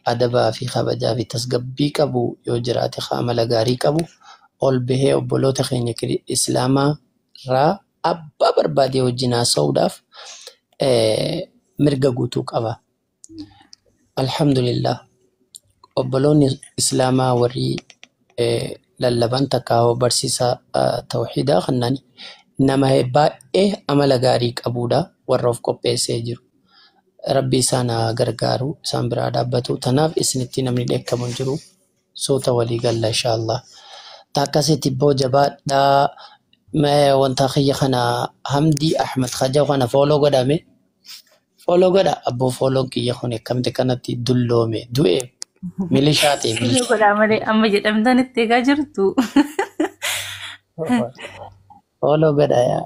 adabaa fi kabajaa fi tasgabbii qabu yoo jiraate amala gaarii qabu ol bahee obboloota keenya islaamaa irraa abbaa barbaade wajjin haasa'uudhaaf mirga guutuu qaba. Alhamdulillah obboloonni islaamaa warri lallaban takka barsiisa tawxiidaa kannaan nama baay'ee amala gaarii qabudha warra of qopheessee jiru. Rabbi isaan haa gargaaru isaan biraa dhaabbatu. Tanaaf isinitti namni dheekkamu hin jiru. Suuta walii galla inshaallah. Takkasitti ibboo jabaadhaa. Wanta kiyya kana Hamdii Ahmed Khajaw kana fooloo godhame. Fooloo godha abboo fooloon kiyya kun akkamti kanatti dulloome du'e milishaa ta'e Fooloo milishaa. godhaa malee amma jedhamtan itti eegaa jirtu. Fooloo godha yaa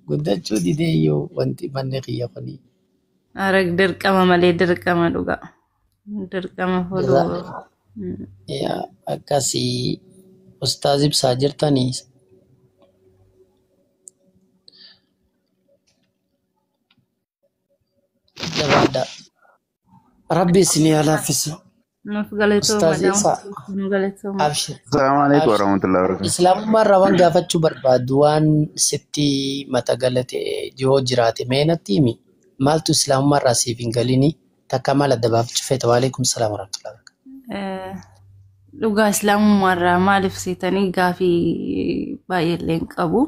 guddachuu didee iyyuu wanti manni kiyya kuni. Ara dirqama malee dirqama dhugaa. Dirqama fooloo. Yaa akkasii ustaaz ibsaa jirtanii jabaadha. Rabbi isinii haa laaffisu. Nuuf galatooma Ustaaz ibsaa nu galatooma. abshir. Assalamu alaikum Abshir. warahmatullahi wabarakatuh. Islaamummaa irraa waan gaafachuu barbaaddu waan sitti mata galate yoo jiraate mee natti himi. Maaltu islaamummaa irraa siif hin galini? Takka maal adda baafachuu feeta? Waalaikum salaam warahmatullahi wabarakatuh. Dhugaa islaamummaa irraa maaliif seetanii gaafii baay'ee illee hin qabu.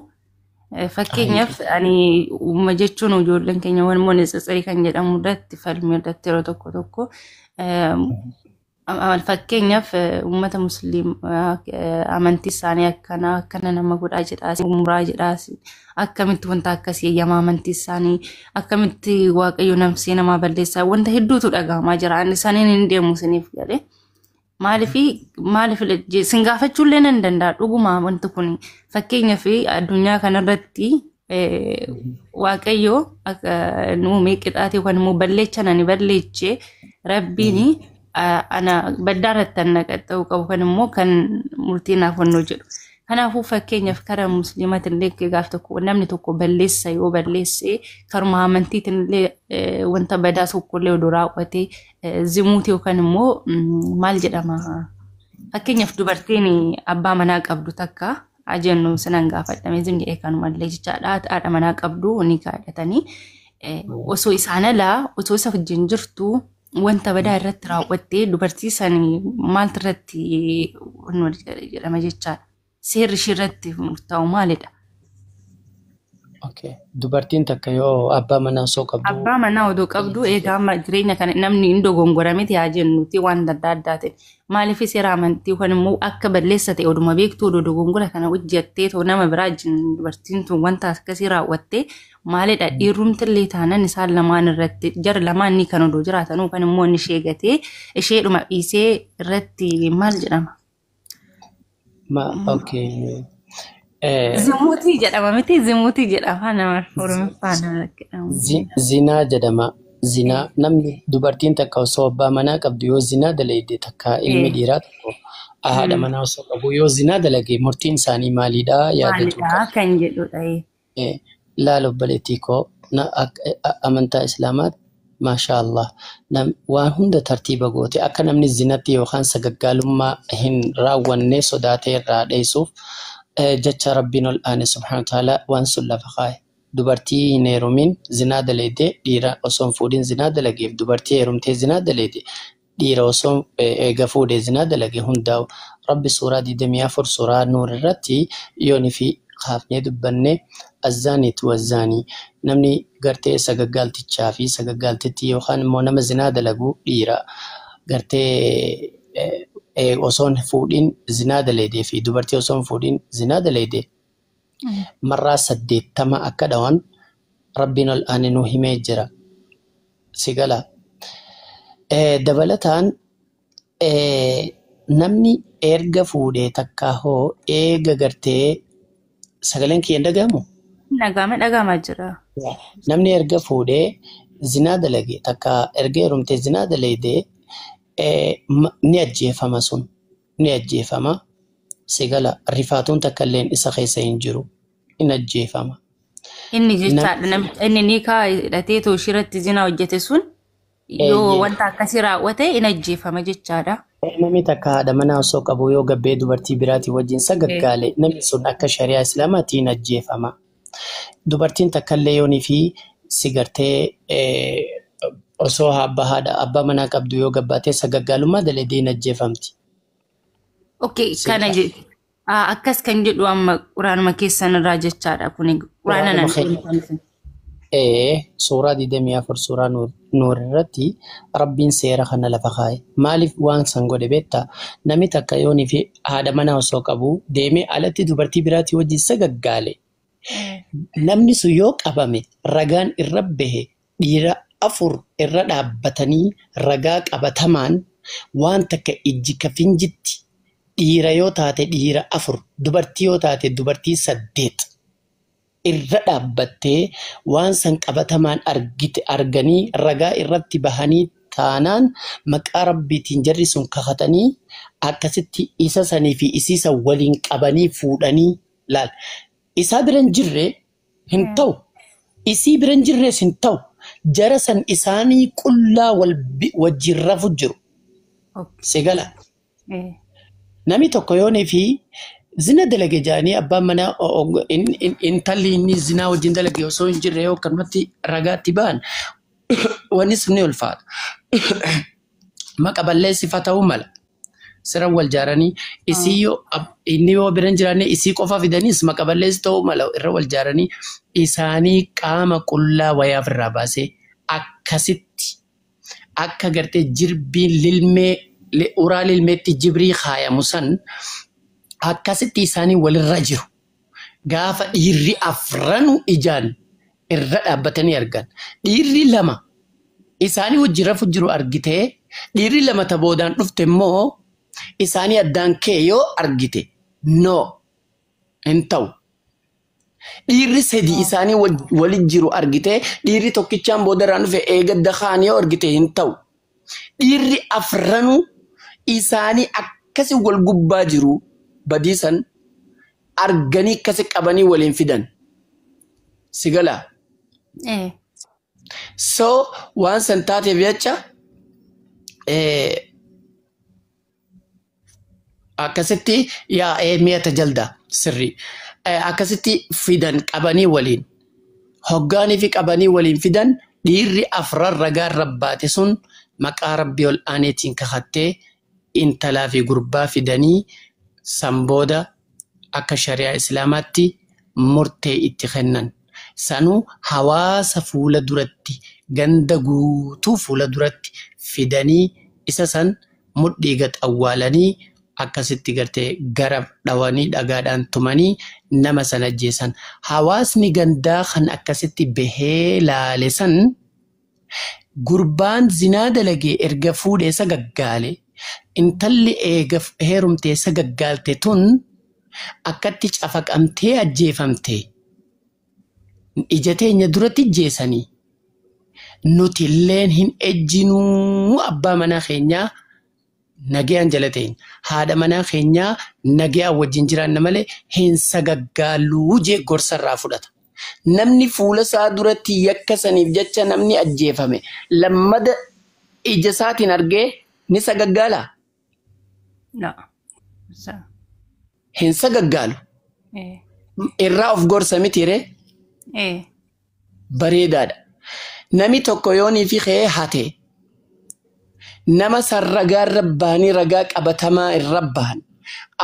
Fakkeenyaaf ani uuma jechuun ijoolleen keenya walmoon tsatsarii kan jedhamu irratti falmii irratti yeroo tokko tokko fakkeenyaaf uummata musliimaa amantii isaanii akkana akkana nama godhaa jedhaas umuraa jedhaas akkamitti wanta akkasii eeyyamaa amantii isaanii akkamitti waaqayyo namsee namaa balleessaa wanta hedduutu dhagahamaa jira ani isaaniin hin deemu isiniif galee. Maaliif sin gaafachuullee nan danda'a dhuguma wanti kun fakkeenyaaf addunyaa kanarratti waaqayyo akka nu uume qixaate yookaan immoo balleecha nani balleeche rabbiin ana baddaa irratti an naqaxxa'uu qabu kan immoo kan murtii naaf wannoo jedhu. Kanaafuu fakkeenyaaf karaa musliimaatiin illee gaaf tokko namni tokko balleessa yoo balleesse karuma amantiitiin illee wanta badaa tokko illee odoo raawwate zimuuti yookaan immoo maal jedhama fakkeenyaaf dubartiin abbaa manaa qabdu takka ajennu sinan gaafadhame zim jedhee kanumallee jechaadha haadha manaa qabdu ni kaadhatanii osoo isaan alaa osoo isa wajjin jirtu wanta badaa irratti raawwattee dubartii sanii maaltu irratti jedhama jechaadha. Seerri ishee irratti murtaa'u maalidha? Okay. Dubartiin takka yoo abbaa manaa osoo qabdu Abbaa manaa odoo qabdu egaa amma jireenya kana namni hin dogongorame haa jennuti waan adda addaatiin. Maaliif seera amantii yookaan immoo akka balleessa ta'e oduma beektuu odoo dogongora kana hojjettee too nama biraa wajjin dubartiin tun wanta akkasii raawwattee maalidha dhiirumti illee taanan isaan lamaan irratti jara lamaan ni kan odoo jiraatan yookaan immoo inni ishee gatee isheedhuma dhiisee irratti maal jedhama? Ma okay. Eh, Zimuutii jedhama miti zimuutii jedhama nama Oromoffaan nama jedhamu. Zinaa jedhama. Zinaa namni dubartiin takka osoo abbaa manaa qabdu yoo zinaa dalagde takka ilmi dhiiraa tokko haadha manaa osoo qabu yoo zinaa dalage murtiin isaanii maalidha yaada jiru Maalidha qaba. kan jedhudha. Laala obboleettii koo amantaa islaamaatti maashaa Allah waan hunda tartiiba goote akka namni zinatti yookaan sagaggaalummaa hin raawwanne sodaatee irraa dheessuuf jecha rabbiin ol aane subhaanahu wa ta'ala waan sun lafa kaa'e. Dubartii hin heerumin zinaa dalagde dhiira osoo hin fuudhin zinaa dalageef dubartii heerumtee zinaa dalagde dhiira osoo eega fuudhee zinaa dalage hundaa'u rabbi suuraa 24 suuraa nuur irratti yoonii fi kaafnee dubbanne azzaaniitu wazzaanii namni gartee sagaggaaltichaa fi sagaggaaltittii yookaan immoo nama zinaa dalagu dhiira gartee osoo hin fuudhin zinaa dalagdee fi dubartii osoo hin fuudhin zinaa dalagde marraa 80 akka dhawan rabbiin ol aane nuu himee jira. Si gala. Dabalataan namni erga fuudhee takka hoo eega gartee sagaleen kiyya hin dhagahamu? Dhagahama dhagahamaa jira. Namni erga fuudhee zinaa dalage takka erga heerumtee zinaa dalagde ni ajjeefama sun ni ajjeefama. Si gala rifaatuun takka illeen isa keessa hin jiru. In ajjeefama. Inni jechaadha namicha inni niikaa hidhatee tooshiratti zinaa hojjete sun yoo Eeyyee. wanta akkasii raawwate in ajjeefama jechaadha. Namni takka haadha manaa osoo qabu yoo gabbee dubartii biraatii wajjin sagaggaale namni sun akka shari'aa islaamaatiin ajjeefama. Dubartiin takka illee yoonii fi si gartee osoo abbaa haadha abbaa manaa qabdu yoo gabbaatee sagaggaalummaa daladee hin ajjeefamti. Okay, Si kana akkas kan jedhu amma quraanuma keessan irraa jechaadha kuni quraana Quraanuma nan keenya. Suuraa 24 suuraa Nuur irratti Rabbiin seera kana lafa kaa'e. Maaliif waan san godhe beektaa? Namni takka yoonii fi haadha manaa osoo qabu deemee alatti dubartii biraatii wajjin sagaggaale. Namni sun yoo qabame ragaan irra bahe dhiira afur irra dhaabbatanii ragaa qabatamaan waan takka ijji kafinjitti dhiira yoo taate dhiira afur dubartii yoo taate dubartii 8 irra dhaabbattee waan san qabatamaan argite arganii ragaa irratti bahanii taanaan maqaa rabbiitiin jarri sun kakatanii akkasitti isa sanii fi isiisa waliin qabanii fuudhanii laal. Isaa bira hin jirre hin ta'u. Isii bira hin jirres hin ta'u. Jara san isaanii qullaa wajjin rafu jiru. Si gala. Namni tokko yoonii fi zina dalage jedhanii abbaan manaa intalli inni zinaa wajjin dalage osoo hin jirre yoo akkanumatti ragaatti ba'an wanni sun ni ulfaata. Maqa balleessifa ta'uu mala. Sirra wal jaaranii isii yoo inni yoo bira hin jiraanne isii qofa fidanis maqa balleessi ta'uu mala irra wal jaaranii isaanii qaama qullaa wayaa ofirraa baasee akkasitti akka gartee jirbiin lilmee uraa lilmeetti jibrii kaayamu san akkasitti isaanii walirra jiru. Gaafa dhiirri afranu ijaan irra dhaabbatanii argan. Dhiirri lama isaanii wajjin rafu jiru argitee dhiirri lama ta boodaan dhufte immoo isaanii addaan kee yoo argite no hin ta'u. Dhiirri sadi isaanii waliin jiru argitee dhiirri tokkichaan boodarraan dhufe eegadda kaan yoo argite hin ta'u. Dhiirri afranuu isaanii akkasi wal gubbaa jiru badiisan arganii akkasi qabanii waliin fidan. Si galaa? So waan san taateef jecha akkasitti yaa'ee mi'a jaldaa sirrii. Akkasitti fidan qabanii waliin hoggaanii fi qabanii waliin fidan dhiirri afran ragaan rabbaate sun maqaa rabbii ol aaneetiin kakattee intalaa fi gurbaa fidanii san booda akka shari'aa islaamaatti murtee itti kennan. Sanuu hawaasa fuula duratti ganda guutuu fuula duratti fidanii isa san mudhii gad awwaalanii akkasitti gartee gara dhawanii dhagaadhaan tumanii nama sana ajjeesan. Hawaasni gandaa kan akkasitti bahee laale san gurbaan zinaa dalagee erga fuudhee isa gaggaale intalli eega heerumtee isa gaggaalte tun akkatti cafaqamtee ajjeefamte. Ija teenya duratti ijjeessanii nuti illeen hin ejjinuu abbaa manaa keenyaa nagayaan jala teenya. Haadha manaa keenyaa nagayaan wajjin jiraanna malee hin sagaggaaluu jee gorsa irraa fudhata. Namni fuula isaa duratti yakka saniif jecha namni ajjeefame lammada ija isaatiin argee ni sagaggaalaa? No. Hin sagaggaalu. Irraa of gorsa miti ree? Bareedaadha. Namni tokko yoonii fi ka'ee hate nama san ragaa irra bahanii ragaa qabatamaa irra bahan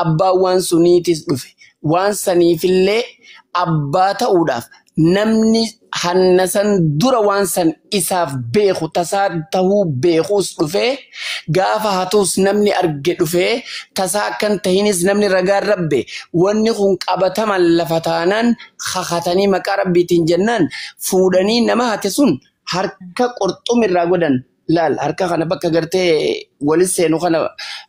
abbaan waan suniitis dhufe waan saniifillee abbaa ta'uudhaaf namni hanna san dura waan san isaaf beeku tasaa ta'uu beekuus dhufee gaafa hatuus namni arge dhufee tasaa akkan tahinis namni ragaa rabbe wanni kun qabataman lafa taanaan kakatanii maqaa rabbiitiin jennaan fuudhanii nama hate sun harka qurxumirraa godhan. Laal harka kana bakka gartee wali seenu kana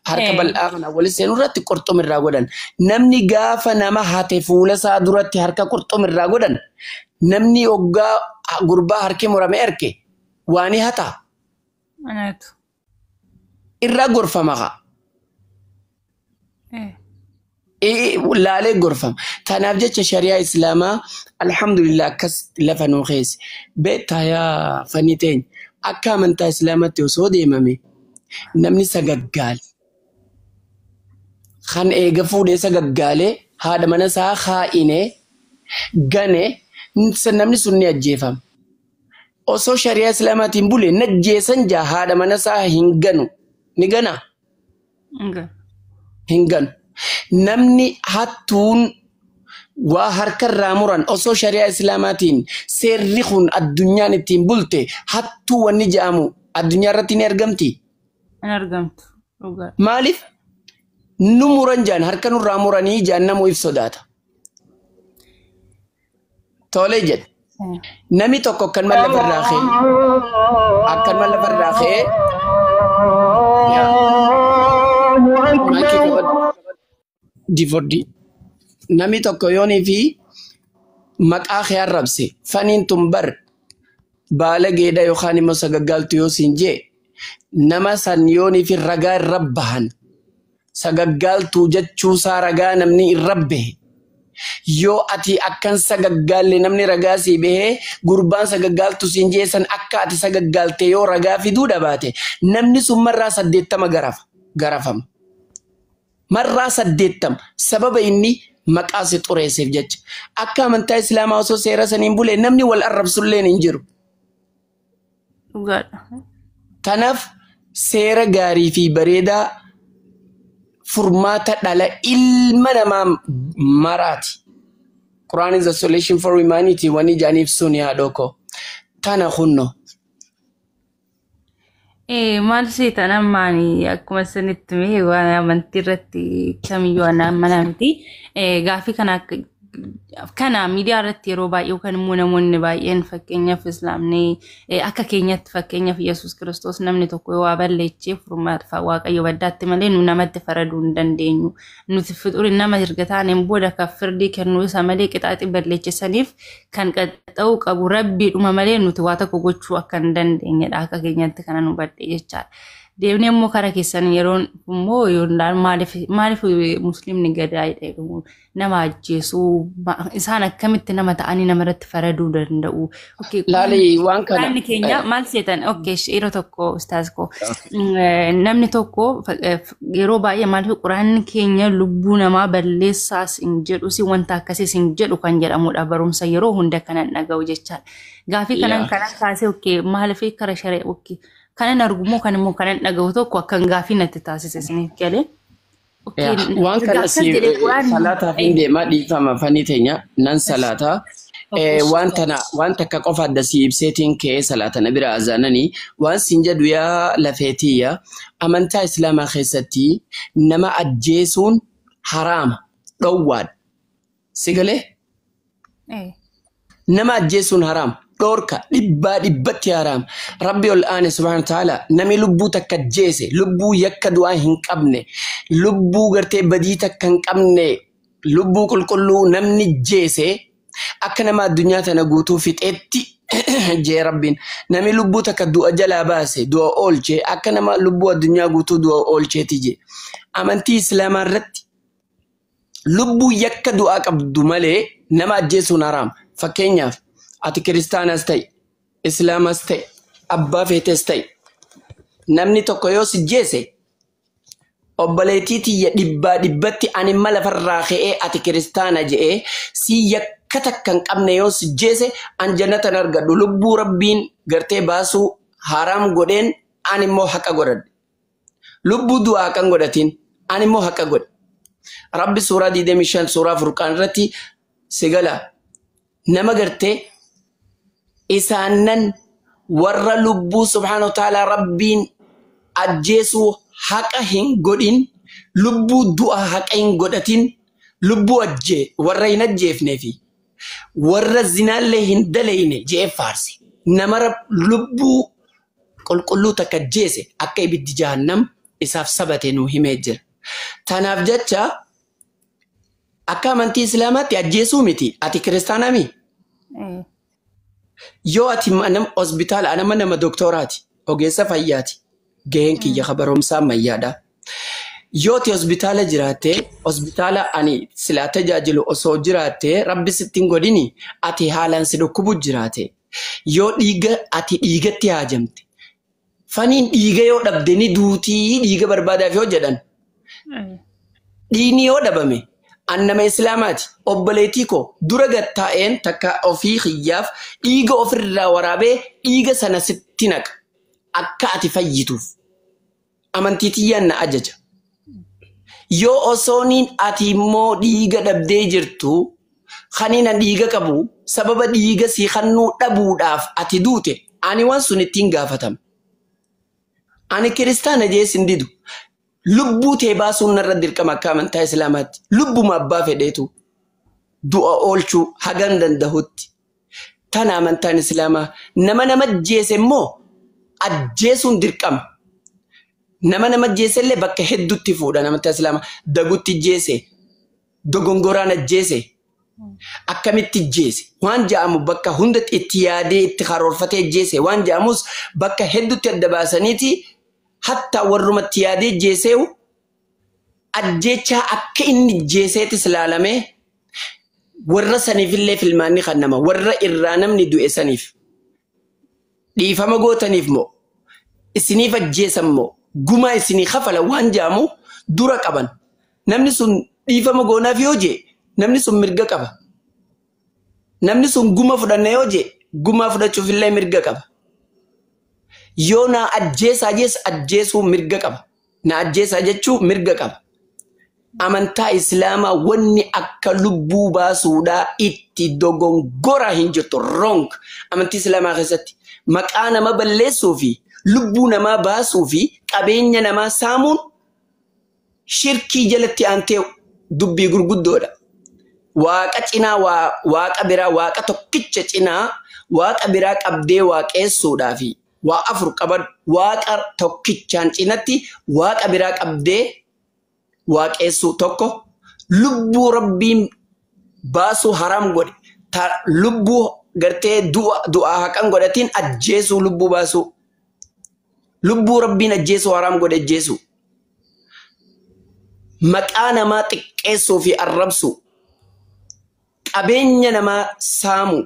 harka bal'aa kana wali seenu irratti qurxumirraa godhan. Namni gaafa nama hate fuula isaa duratti harka qurxumirraa godhan namni hoggaa gurbaa harki murame erke waan hataa Anaatu. Irraa gorfama haa. Laalee gorfama. Tanaaf jecha shari'aa Islaamaa alhamdulillah akkas lafa nuu keesse. Beektaa yaa fanii teenya akka amantaa Islaamaatti osoo deemame namni sagaggaale kan eega fuudhee sagaggaalee haadha mana isaa haa'inee gane namni sun ni ajjeefama. Osoo shari'aa Islaamaatiin bule najjeessan jaa haadha mana isaa hin ganu. Ni ganaa? Hin ganu. Namni hattuun waa harkarraa muran osoo shari'aa Islaamaatiin seerri kun addunyaan ittiin bulte hattuu wanni jedhamu addunyaa irratti ni argamti. Hin argamtu. Dhugaa. Maaliif? Nu muran jaan harka nurraa muranii jaan namuu if sodaata. Tolee jedhe. Namni tokko akkanuma lafarraa ka'ee akkanuma lafarraa ka'ee maayikii qabadhu. Divordi. Namni tokko yoonii fi maqaa kee arrabse faniin tun bar baala geedha yookaan immoo sagaggaaltu yoo siin jee nama san yoonii fi ragaa irra bahan sagaggaaltuu jechuusaa ragaa namni irra bahe yoo ati akkan sagaggaalle namni ragaa sii bahee gurbaan sagaggaaltu siin jee san akka ati sagaggaalte yoo ragaa fiduu dhabaate namni sun marraa 80 garafama. Marraa 80 sababa inni maqaa si xureesseef jecha. Akka amantaa Islaamaa osoo seera saniin bule namni wal arrabsulleen hin jiru. Dhugaadha. Kanaaf seera gaarii fi bareedaa furmaata dhala ilma namaa maraati. Quran is a solution for humanity wanni jaaniif sun yaadoo koo. Tana kunno. Maal seetan ammaani akkuma isinitti mee waan amantii irratti kamiyyuu waan amana miti. Gaaffii kana kana miidiyaa irratti yeroo baay'ee yookaan immoo namoonni baay'een fakkeenyaaf islaamni akka keenyatti fakkeenyaaf Yesuus Kiristoos namni tokko yoo waa balleechee furmaata Waaqayyo baddaatti malee nu namatti faraduu hin dandeenyu. Nuti fixuri nama erga taaneen booda kan firdii kennuu isa malee qixaaxii balleechisaniif kan qaxxa'uu qabu rabbiidhuma malee nuti waa tokko gochuu akka hin dandeenyedha akka keenyatti kana nu badde jechaadha. Deemnee immoo karaa keessan yeroon immoo maaliif maaliif musliimni gadaa jedhamu nama ajjeesuu isaan akkamitti nama ta'anii namarratti faraduu danda'u. Okay, Laali waan kana. Quraanni keenya maal seetan? Okay, yeroo tokko ustaaz koo namni tokko yeroo baay'ee maaliif quraanni keenya lubbuu namaa balleessaas hin jedhus wanta akkasiis hin jedhu kan jedhamudha barumsa yeroo hunda kanan dhaga'u jechaadha. Gaafii kanan kanan kaasee okay maaliif kara sharee okay kanan argummoo kan immoo kanan dhaga'u tokko akkan gaafii natti taasise isiniif galee. Okay, Waan erga kana akkas si jedhee quraanni salaataaf hin deema dhiifama fanii teenya nan salaataa. Waan tana waan takka qofa adda si ibseetiin ka'ee salaata na bira azaananii waan siin jedhu yaa lafeetiyya amantaa Islaamaa keessatti nama ajjeesuun haraama dhowwaadha. Si galee? Nama ajjeesuun haraam dhoorka dhibbaa dhibbatti haraam. Rabbi ol aane subhaana ta'ala namni lubbuu takka ajjeese lubbuu yakka du'aa hin qabne lubbuu gartee badii takka hin qabne lubbuu qulqulluu namni jeese akka nama addunyaa tana guutuu fixeetti jee rabbiin namni lubbuu takka du'a jalaa baase du'a oolche akka nama lubbuu addunyaa guutuu du'a oolcheeti jee. Amantii Islaamaa irratti lubbuu yakka du'aa qabdu malee nama ajjeesuun haraam. Fakkeenyaaf ati kiristaanas ta'i, islaamas ta'i, abbaa feetes ta'i. Namni tokko yoo si jeese obboleettii tiyya dhibbaa dhibbatti ani mala lafarraa ka'ee ati kiristaana je'ee si yakka takka hin qabne yoo si jeese an jannatan argadhu lubbuu rabbiin gartee baasuu haraam godheen ani immoo haqa godhadhe. Lubbuu du'aa haqa hin godhatin ani immoo haqa godhe. Rabbi suuraa 25 suuraa Furqaan irratti si gala nama gartee isaanan warra lubbuu subhaanahu wa ta'ala rabbiin ajjeesuu haqa hin godhin lubbuu du'a haqa hin godhatin lubbuu ajjee warra hin ajjeefnee fi warra zinaallee hin dalayne je'ee faarse nama lubbuu qulqulluu takka ajjeese akka ibiddi jahannam isaaf sabate nuu himee jira. Tanaaf jecha akka amantii Islaamaatti ajjeesuu miti. Ati kiristaanaa Yoo ati nama hospitaala nama nama doktooraati ogeessa fayyaati gaheen kiyya barumsaa ammayyaadha. Yoo ati hospitaala jiraatte, hospitaala ani silaa tajaajilu osoo jiraatte, rabbi sitti hin godhini, ati haalaan si dhukkubu jiraate. Yoo dhiiga ati dhiigatti haajamte, faniin dhiiga yoo dhabde ni duutii dhiiga barbaadaaf yoo jedhan, dhiigni yoo dhabame, an nama Islaamaati, obboleettii koo dura gad taa'een takka ofii kiyyaaf dhiiga ofirraa waraabee dhiiga sana sitti naqa. Akka ati fayyituuf. Amantii tiyyaan na ajaja. Yoo osooniin ati immoo dhiiga dhabdee jirtu, kaniin an dhiiga qabu sababa dhiiga sii kennuu dhabuudhaaf ati duute, ani waan sun ittiin gaafatama. Ani kiristaana jees hin didu. Lubbuu tee baasuun narra dirqama akka amantaa Islaamaatti. Lubbuma abbaa fedheetu du'a oolchuu hagan dandahutti. Tana amantaan Islaamaa nama nama ajjeese immoo ajjeesuun dirqama. Nama nama ajjeese illee bakka hedduutti fuudhan amantaa Islaamaa. Dagutti ajjeese, dogongoraan ajjeese, akkamitti ajjeese waan ja'amu bakka hundatti itti yaadee itti karoorfatee ajjeese waan ja'amus bakka hedduutti adda baasaniiti hatta warrumatti yaadee ajjeeseewu ajjeechaa akka inni ajjeeseetis ilaalamee warra saniifillee filmaanni kan nama warra irraa namni du'e saniif dhiifama gootaniif moo isiniif ajjeesan moo gumaa isinii kafala waan ja'amu dura qaban. Namni sun dhiifama goonaaf yoo jee namni sun mirga qaba. Namni sun guma fudhanna yoo jee gumaa fudhachuuf illee mirga qaba. Yoo na ajjeesaa jees ajjeesuu mirga qaba. Na ajjeesaa jechuu mirga qaba. Amantaa Islaamaa wanni akka lubbuu baasuudhaa itti dogongora hin jirtu. Wrong. Amantii Islaamaa keessatti maqaa nama balleessuu fi lubbuu namaa baasuu fi qabeenya namaa saamuun shirkii jalatti aantee dubbii gurguddoodha. Waaqa cinaa waaqa biraa waaqa tokkicha cinaa waaqa biraa qabdee waaqessuudhaa fi waa afur qaban waaqa tokkichaan cinatti waaqa biraa qabdee waaqessuu tokko lubbuu rabbiin baasuu haram godhe lubbuu gartee du'aa haqan godhatiin ajjeesuu lubbuu baasuu lubbuu rabbiin ajjeesuu haram godhe ajjeesuu maqaa namaa xiqqeessuu fi arrabsuu qabeenya namaa saamuu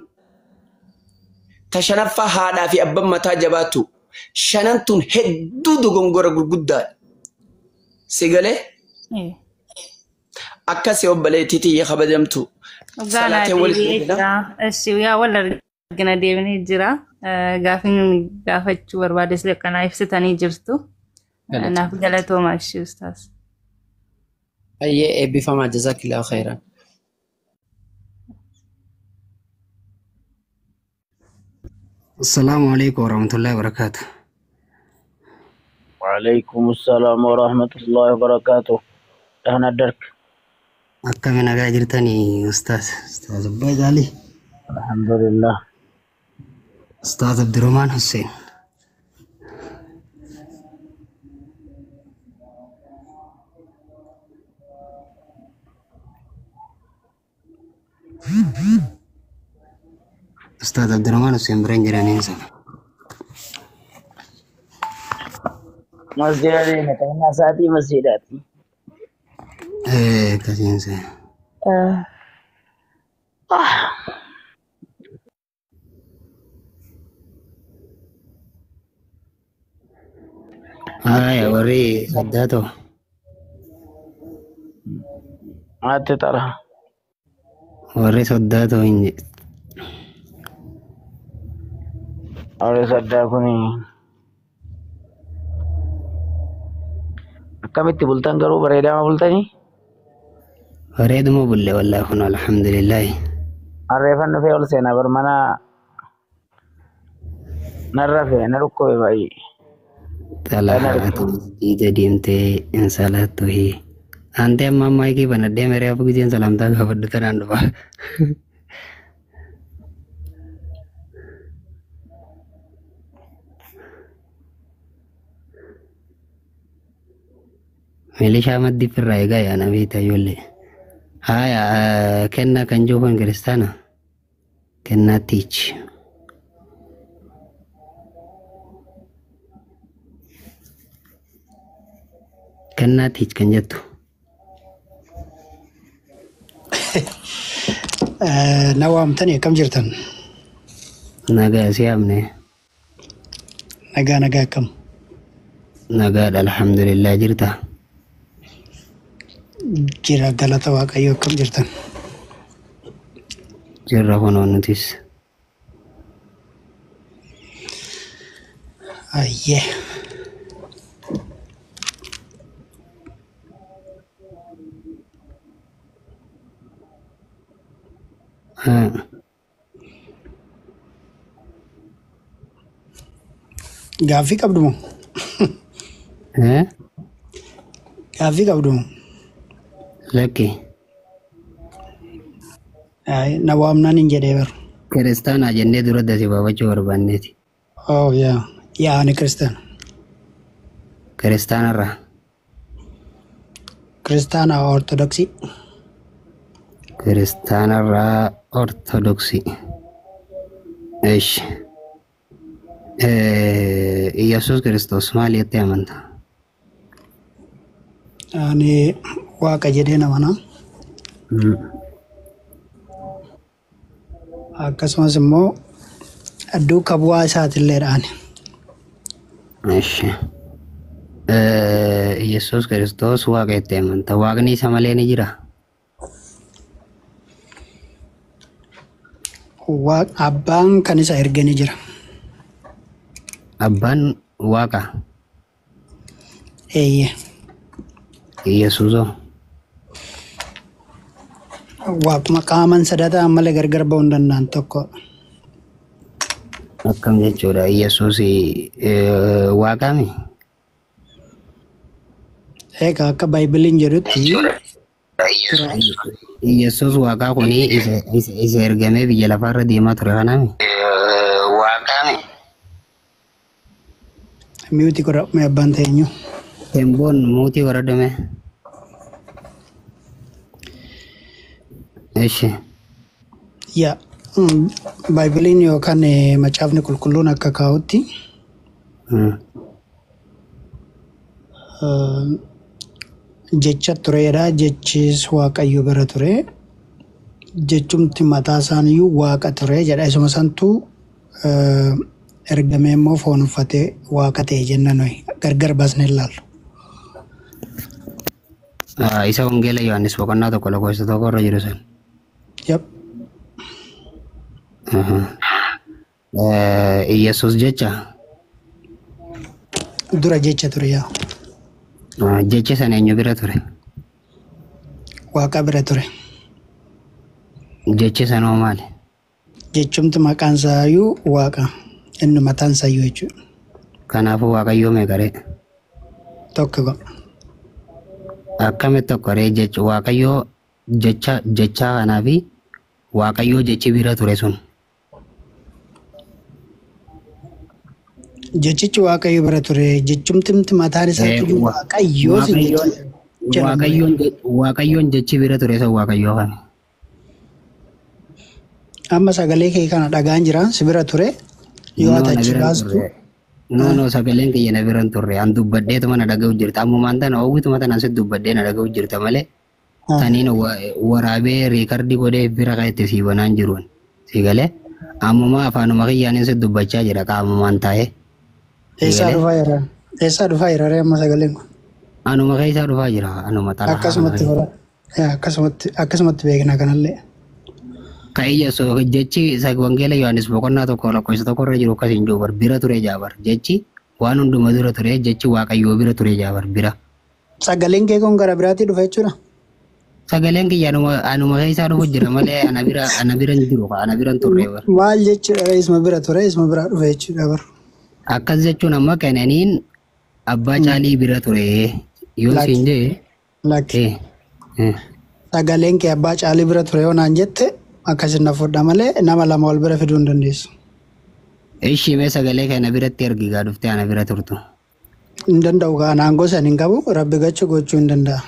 ta shanaffaa haadhaa fi abbaan mataa jabaatu shanan tun hedduu dogongora gurguddaadha. Si galee akkasii obboleettii tiyya kabajamtu. Gaanaa Salaatee walitti deebi'ee deebina. jira. Eshi yaa wal argina deebinee jira. Gaafiin gaafachuu barbaades akkanaa ibsitanii jirtu. Naaf galatooma ishee ustaas. Ayyee eebbifamaa jazaakillaahu khairan. Assalaamu alaikum warahmatullahi wabarakatuh. وعليكم السلام ورحمة الله وبركاته. أهلا درك. Akkami nagaa jirtanii ustaas? Ustaas Abbaa Jaalii. الحمد لله. Ustaas Abdurrahmaan Hussein. Ustaas Abdurrahmaan Hussein bira hin jiraniin sana. مسجد دينا ساتي مسجدات. Ee akkasiin seena. آه. Haaya warri addaa ta'u. Ati tara. Warri soddaa ta'u hin jedhu. Warri soddaa kuni akkamitti bultan garuu bareedaama bultanii? Bareeduma bulle wallaahi kun alhamdulillahi. Harreeffan dhufee ol seenaa bar mana narra fe'e na dhukkube baay'ee. Xalaatu masjiida deemtee hin salaattu. Antee amma ammaa eegee banadhee meree afu giseen salaamtaa gaafadhu tanaan dhufa. Milishaa maddii firraa eegaa yaana beektaa ijoollee. Haaya kennaa kan jiru kun kiristaana. Kennaa tiichi. Kennaa tiich kan jettu. Na waamtanii akkam jirtan? Nagaa si yaamne. Nagaa nagaa akkam? Nagaadha alhamdulillah jirta. Jira galata Waaqayyoo akkam jirtan? Jirra kunoo nutis. Ayyee. Gaaffii qabdu moo? Gaaffii qabdu moo? Lakki. Na waamnaan hin jedhee bara. Kiristaanaa jennee dura dasi baafachuu barbaanneeti. Oh yaa. Yaa ani kiristaana. Kiristaanarraa. Kiristaana Ortodoksii. Kiristaanarraa Ortodoksii. Ishi. Iyyasuus Kiristoos maal jettee amanta? Ani waaqa jedhee amana. Akkasumas immoo duuka bu'aa isaatiilleedha ani. Ishi. Iyyasuus Kiristoos waaqa jettee amanta. Waaqni isa malee ni jira? Abbaan kan isa erge ni jira. Abbaan waaqa. Eeyyee. Iyyasuusoo. Waaquma qaaman sadataa malee gargar ba'uu hin danda'an tokko. Akkam jechuudha. Iyyasuus waaqaami? Egaa akka Baaybiliin jedhutti Iyyasuus waaqaa kuni isa ergamee biyya lafaarra deemaa ture kanaami? Waaqaami. Miuti godha mee abbaan ta'eenyu. Temboon muutii godhadhume. Ishi. Yaa Baaybiliin yookaan macaafni qulqulluun akka kaa'utti jecha tureedha. Jechis Waaqayyo bira ture. Jechumti mataa isaaniyyuu waaqa ture jedha. Isuma santuu ergamee immoo foon uffatee waaqa ta'e jenna nuyi gargar baasnee ilaallu. Isa wangeela Yohaannis boqonnaa 1 lakkoofsa 1 irra jiru sun. Yep. Iyyasuus jecha. Dura jecha ture yaa. Jechi sana eenyu bira ture? Waaqa bira ture. Jechi sanoo maali? Jechumti maqaan isaayyuu waaqa. Inni mataan isaayyuu jechuudha. Kanaafuu waaqayyoo meeqa ree? Tokko godha. Akkamitti tokko ree jecha waaqayyoo jecha jechaa kanaa fi waaqayyoo jechi bira ture sun. Jechichi waaqayyo bira ture. Jechumti mataan isaayyuu waaqayyoo si jecha. Waaqayyoon jechi bira ture sun waaqayyoo kana. Amma sagalee kee kana dhagaan jira si bira ture. Yoo ati achi baastu. No no sagaleen kiyya na bira hin turre. An dubbadheetuma na dhaga'u jirta. Ammumaan tana oowwituma tana si dubbadhee na dhaga'u jirta malee. Taniin waraabee riikardii godhee bira kan itti sii banaan jiruun. Si galee ammuma afaanuma kiyyaanin si dubbachaa jira qaamumaan taa'ee. Eessaa dhufaa jira? Eessaa dhufaa jira ree amma sagaleen kun? Anuma keessaa dhufaa jira. Anuma xalahaa. Akkasumatti bara. Akkasumatti akkasumatti beekna kanallee. Ka Iyyasuus jechi wangeela Yohaannis boqonnaa 1 lakkoofsa 1 irra jiru akkas hin jiru bar bira ture jaabar jechi waan hunduma dura ture jechi waaqayyoo bira ture jaabar bira. Sagaleen kee kun gara biraatii dhufa jechuudha. Sagaleen kiyya anuma keessaa dhufu jira malee ana bira ana bira hin jiru ana bira hin turre bar. Maal jechuudha isuma bira ture isuma biraa dhufa jechuudha bar. Akkas jechuun amma kananiin abbaa caalii bira ture yoo siin jee. Lakki. Sagaleen kee abbaa caalii bira ture yoo naan jette akkasin na fudha malee nama lama wal bira fiduu hin dandeessu. Ishii mee sagalee kana biratti ergi gaa dhuftee ana bira turtu. Hin danda'u gaa naan gosa hin qabu rabbi gachu gochuu hin danda'a.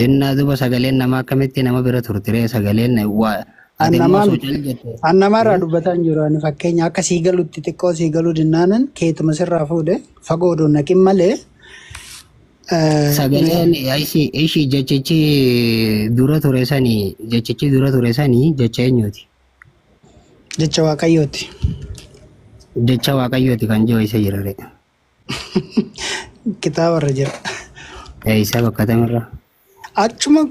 Innaa duba sagaleen namaa akkamitti nama bira turtiree sagaleen waa ati immoo sochii jette. An namarraa dubbataa hin jiru ani fakkeenya akka sii galutti xiqqoo sii galuu dinnaanan keetuma sirraa fuudhe fagoo odoo naqin malee Sagaleen ishii jechichi dura ture sanii jechichi dura ture sanii jecha eenyuti? Jecha Waaqayyooti. Jecha Waaqayyooti kan jiru isa jira re. Kitaaba irra jira. Isa bakka tamirra. Achuma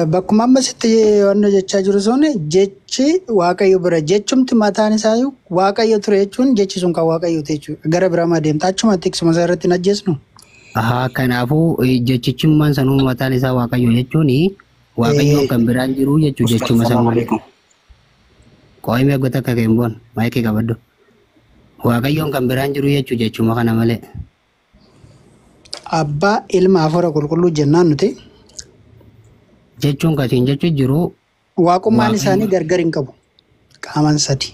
bakkuma amma sitti wanna jechaa jiru sun jechi Waaqayyo bira jechumti mataan isaa Waaqayyo ture jechuun jechi sun kan Waaqayyooti jechuudha. Gara biraa maa deemta achuma tiksuma isaa irratti hin ajjeesnu. Ahaa kanaafuu jechichummaan sanuu mataan isaa Waaqayyo jechuun Waaqayyoon kan biraan jiru jechuu jechuma sanuu. Qo'imee goota akka keemboon maayikii qabaddu. Waaqayyoon kan biraan jiru jechuu jechuma kana malee. Abbaa ilma hafuura qulqulluu jennaan nuti. Jechuun kasiin jechuun jiru. Waaqummaan isaanii gargar hin qabu. Qaamaan sadi.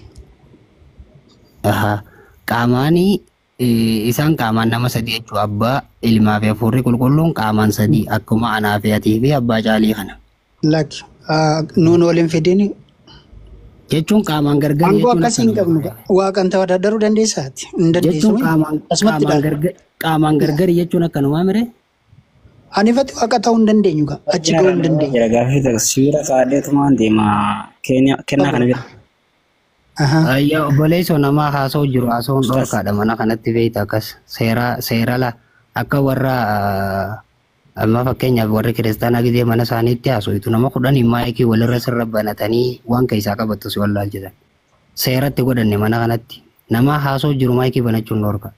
Ahaa qaamaanii isaan qaamaan nama sadi jechuudha. Abbaa ilmaa fi hafuurri qulqulluun qaamaan sadi akkuma anaa fi atii fi abbaa caalii kana. Lakki nuun waliin fidini. Jechuun qaamaan gargar Aangoo jechuun akkasii hin qabnu. Waaqan tawadaadaruu dandeessaati. Hin dandeessu. Jechuun qaamaan gargar jechuun akkanumaa mire. Anifatti waaqa ta'uu hin dandeenyu gaa. Achi ga'uu hin dandeenyu. Jira gaaffii tokko sibiila kaa'adheetumaan deema kennaa kana bira. Ayyaa obboleessoo namaa haasa'u jiru haasa'uun dhorkaadha mana kanatti beekta akkas seera seera la akka warra amma fakkeenyaaf warri kiristaanaa gidee mana isaaniitti haasa'u nama 10 maayikii walirra sirra banatanii waan keessaa qabattu si wallaalchisan. Seeratti godhanne mana kanatti nama haasa'u jiru maayikii banachuun dhorka.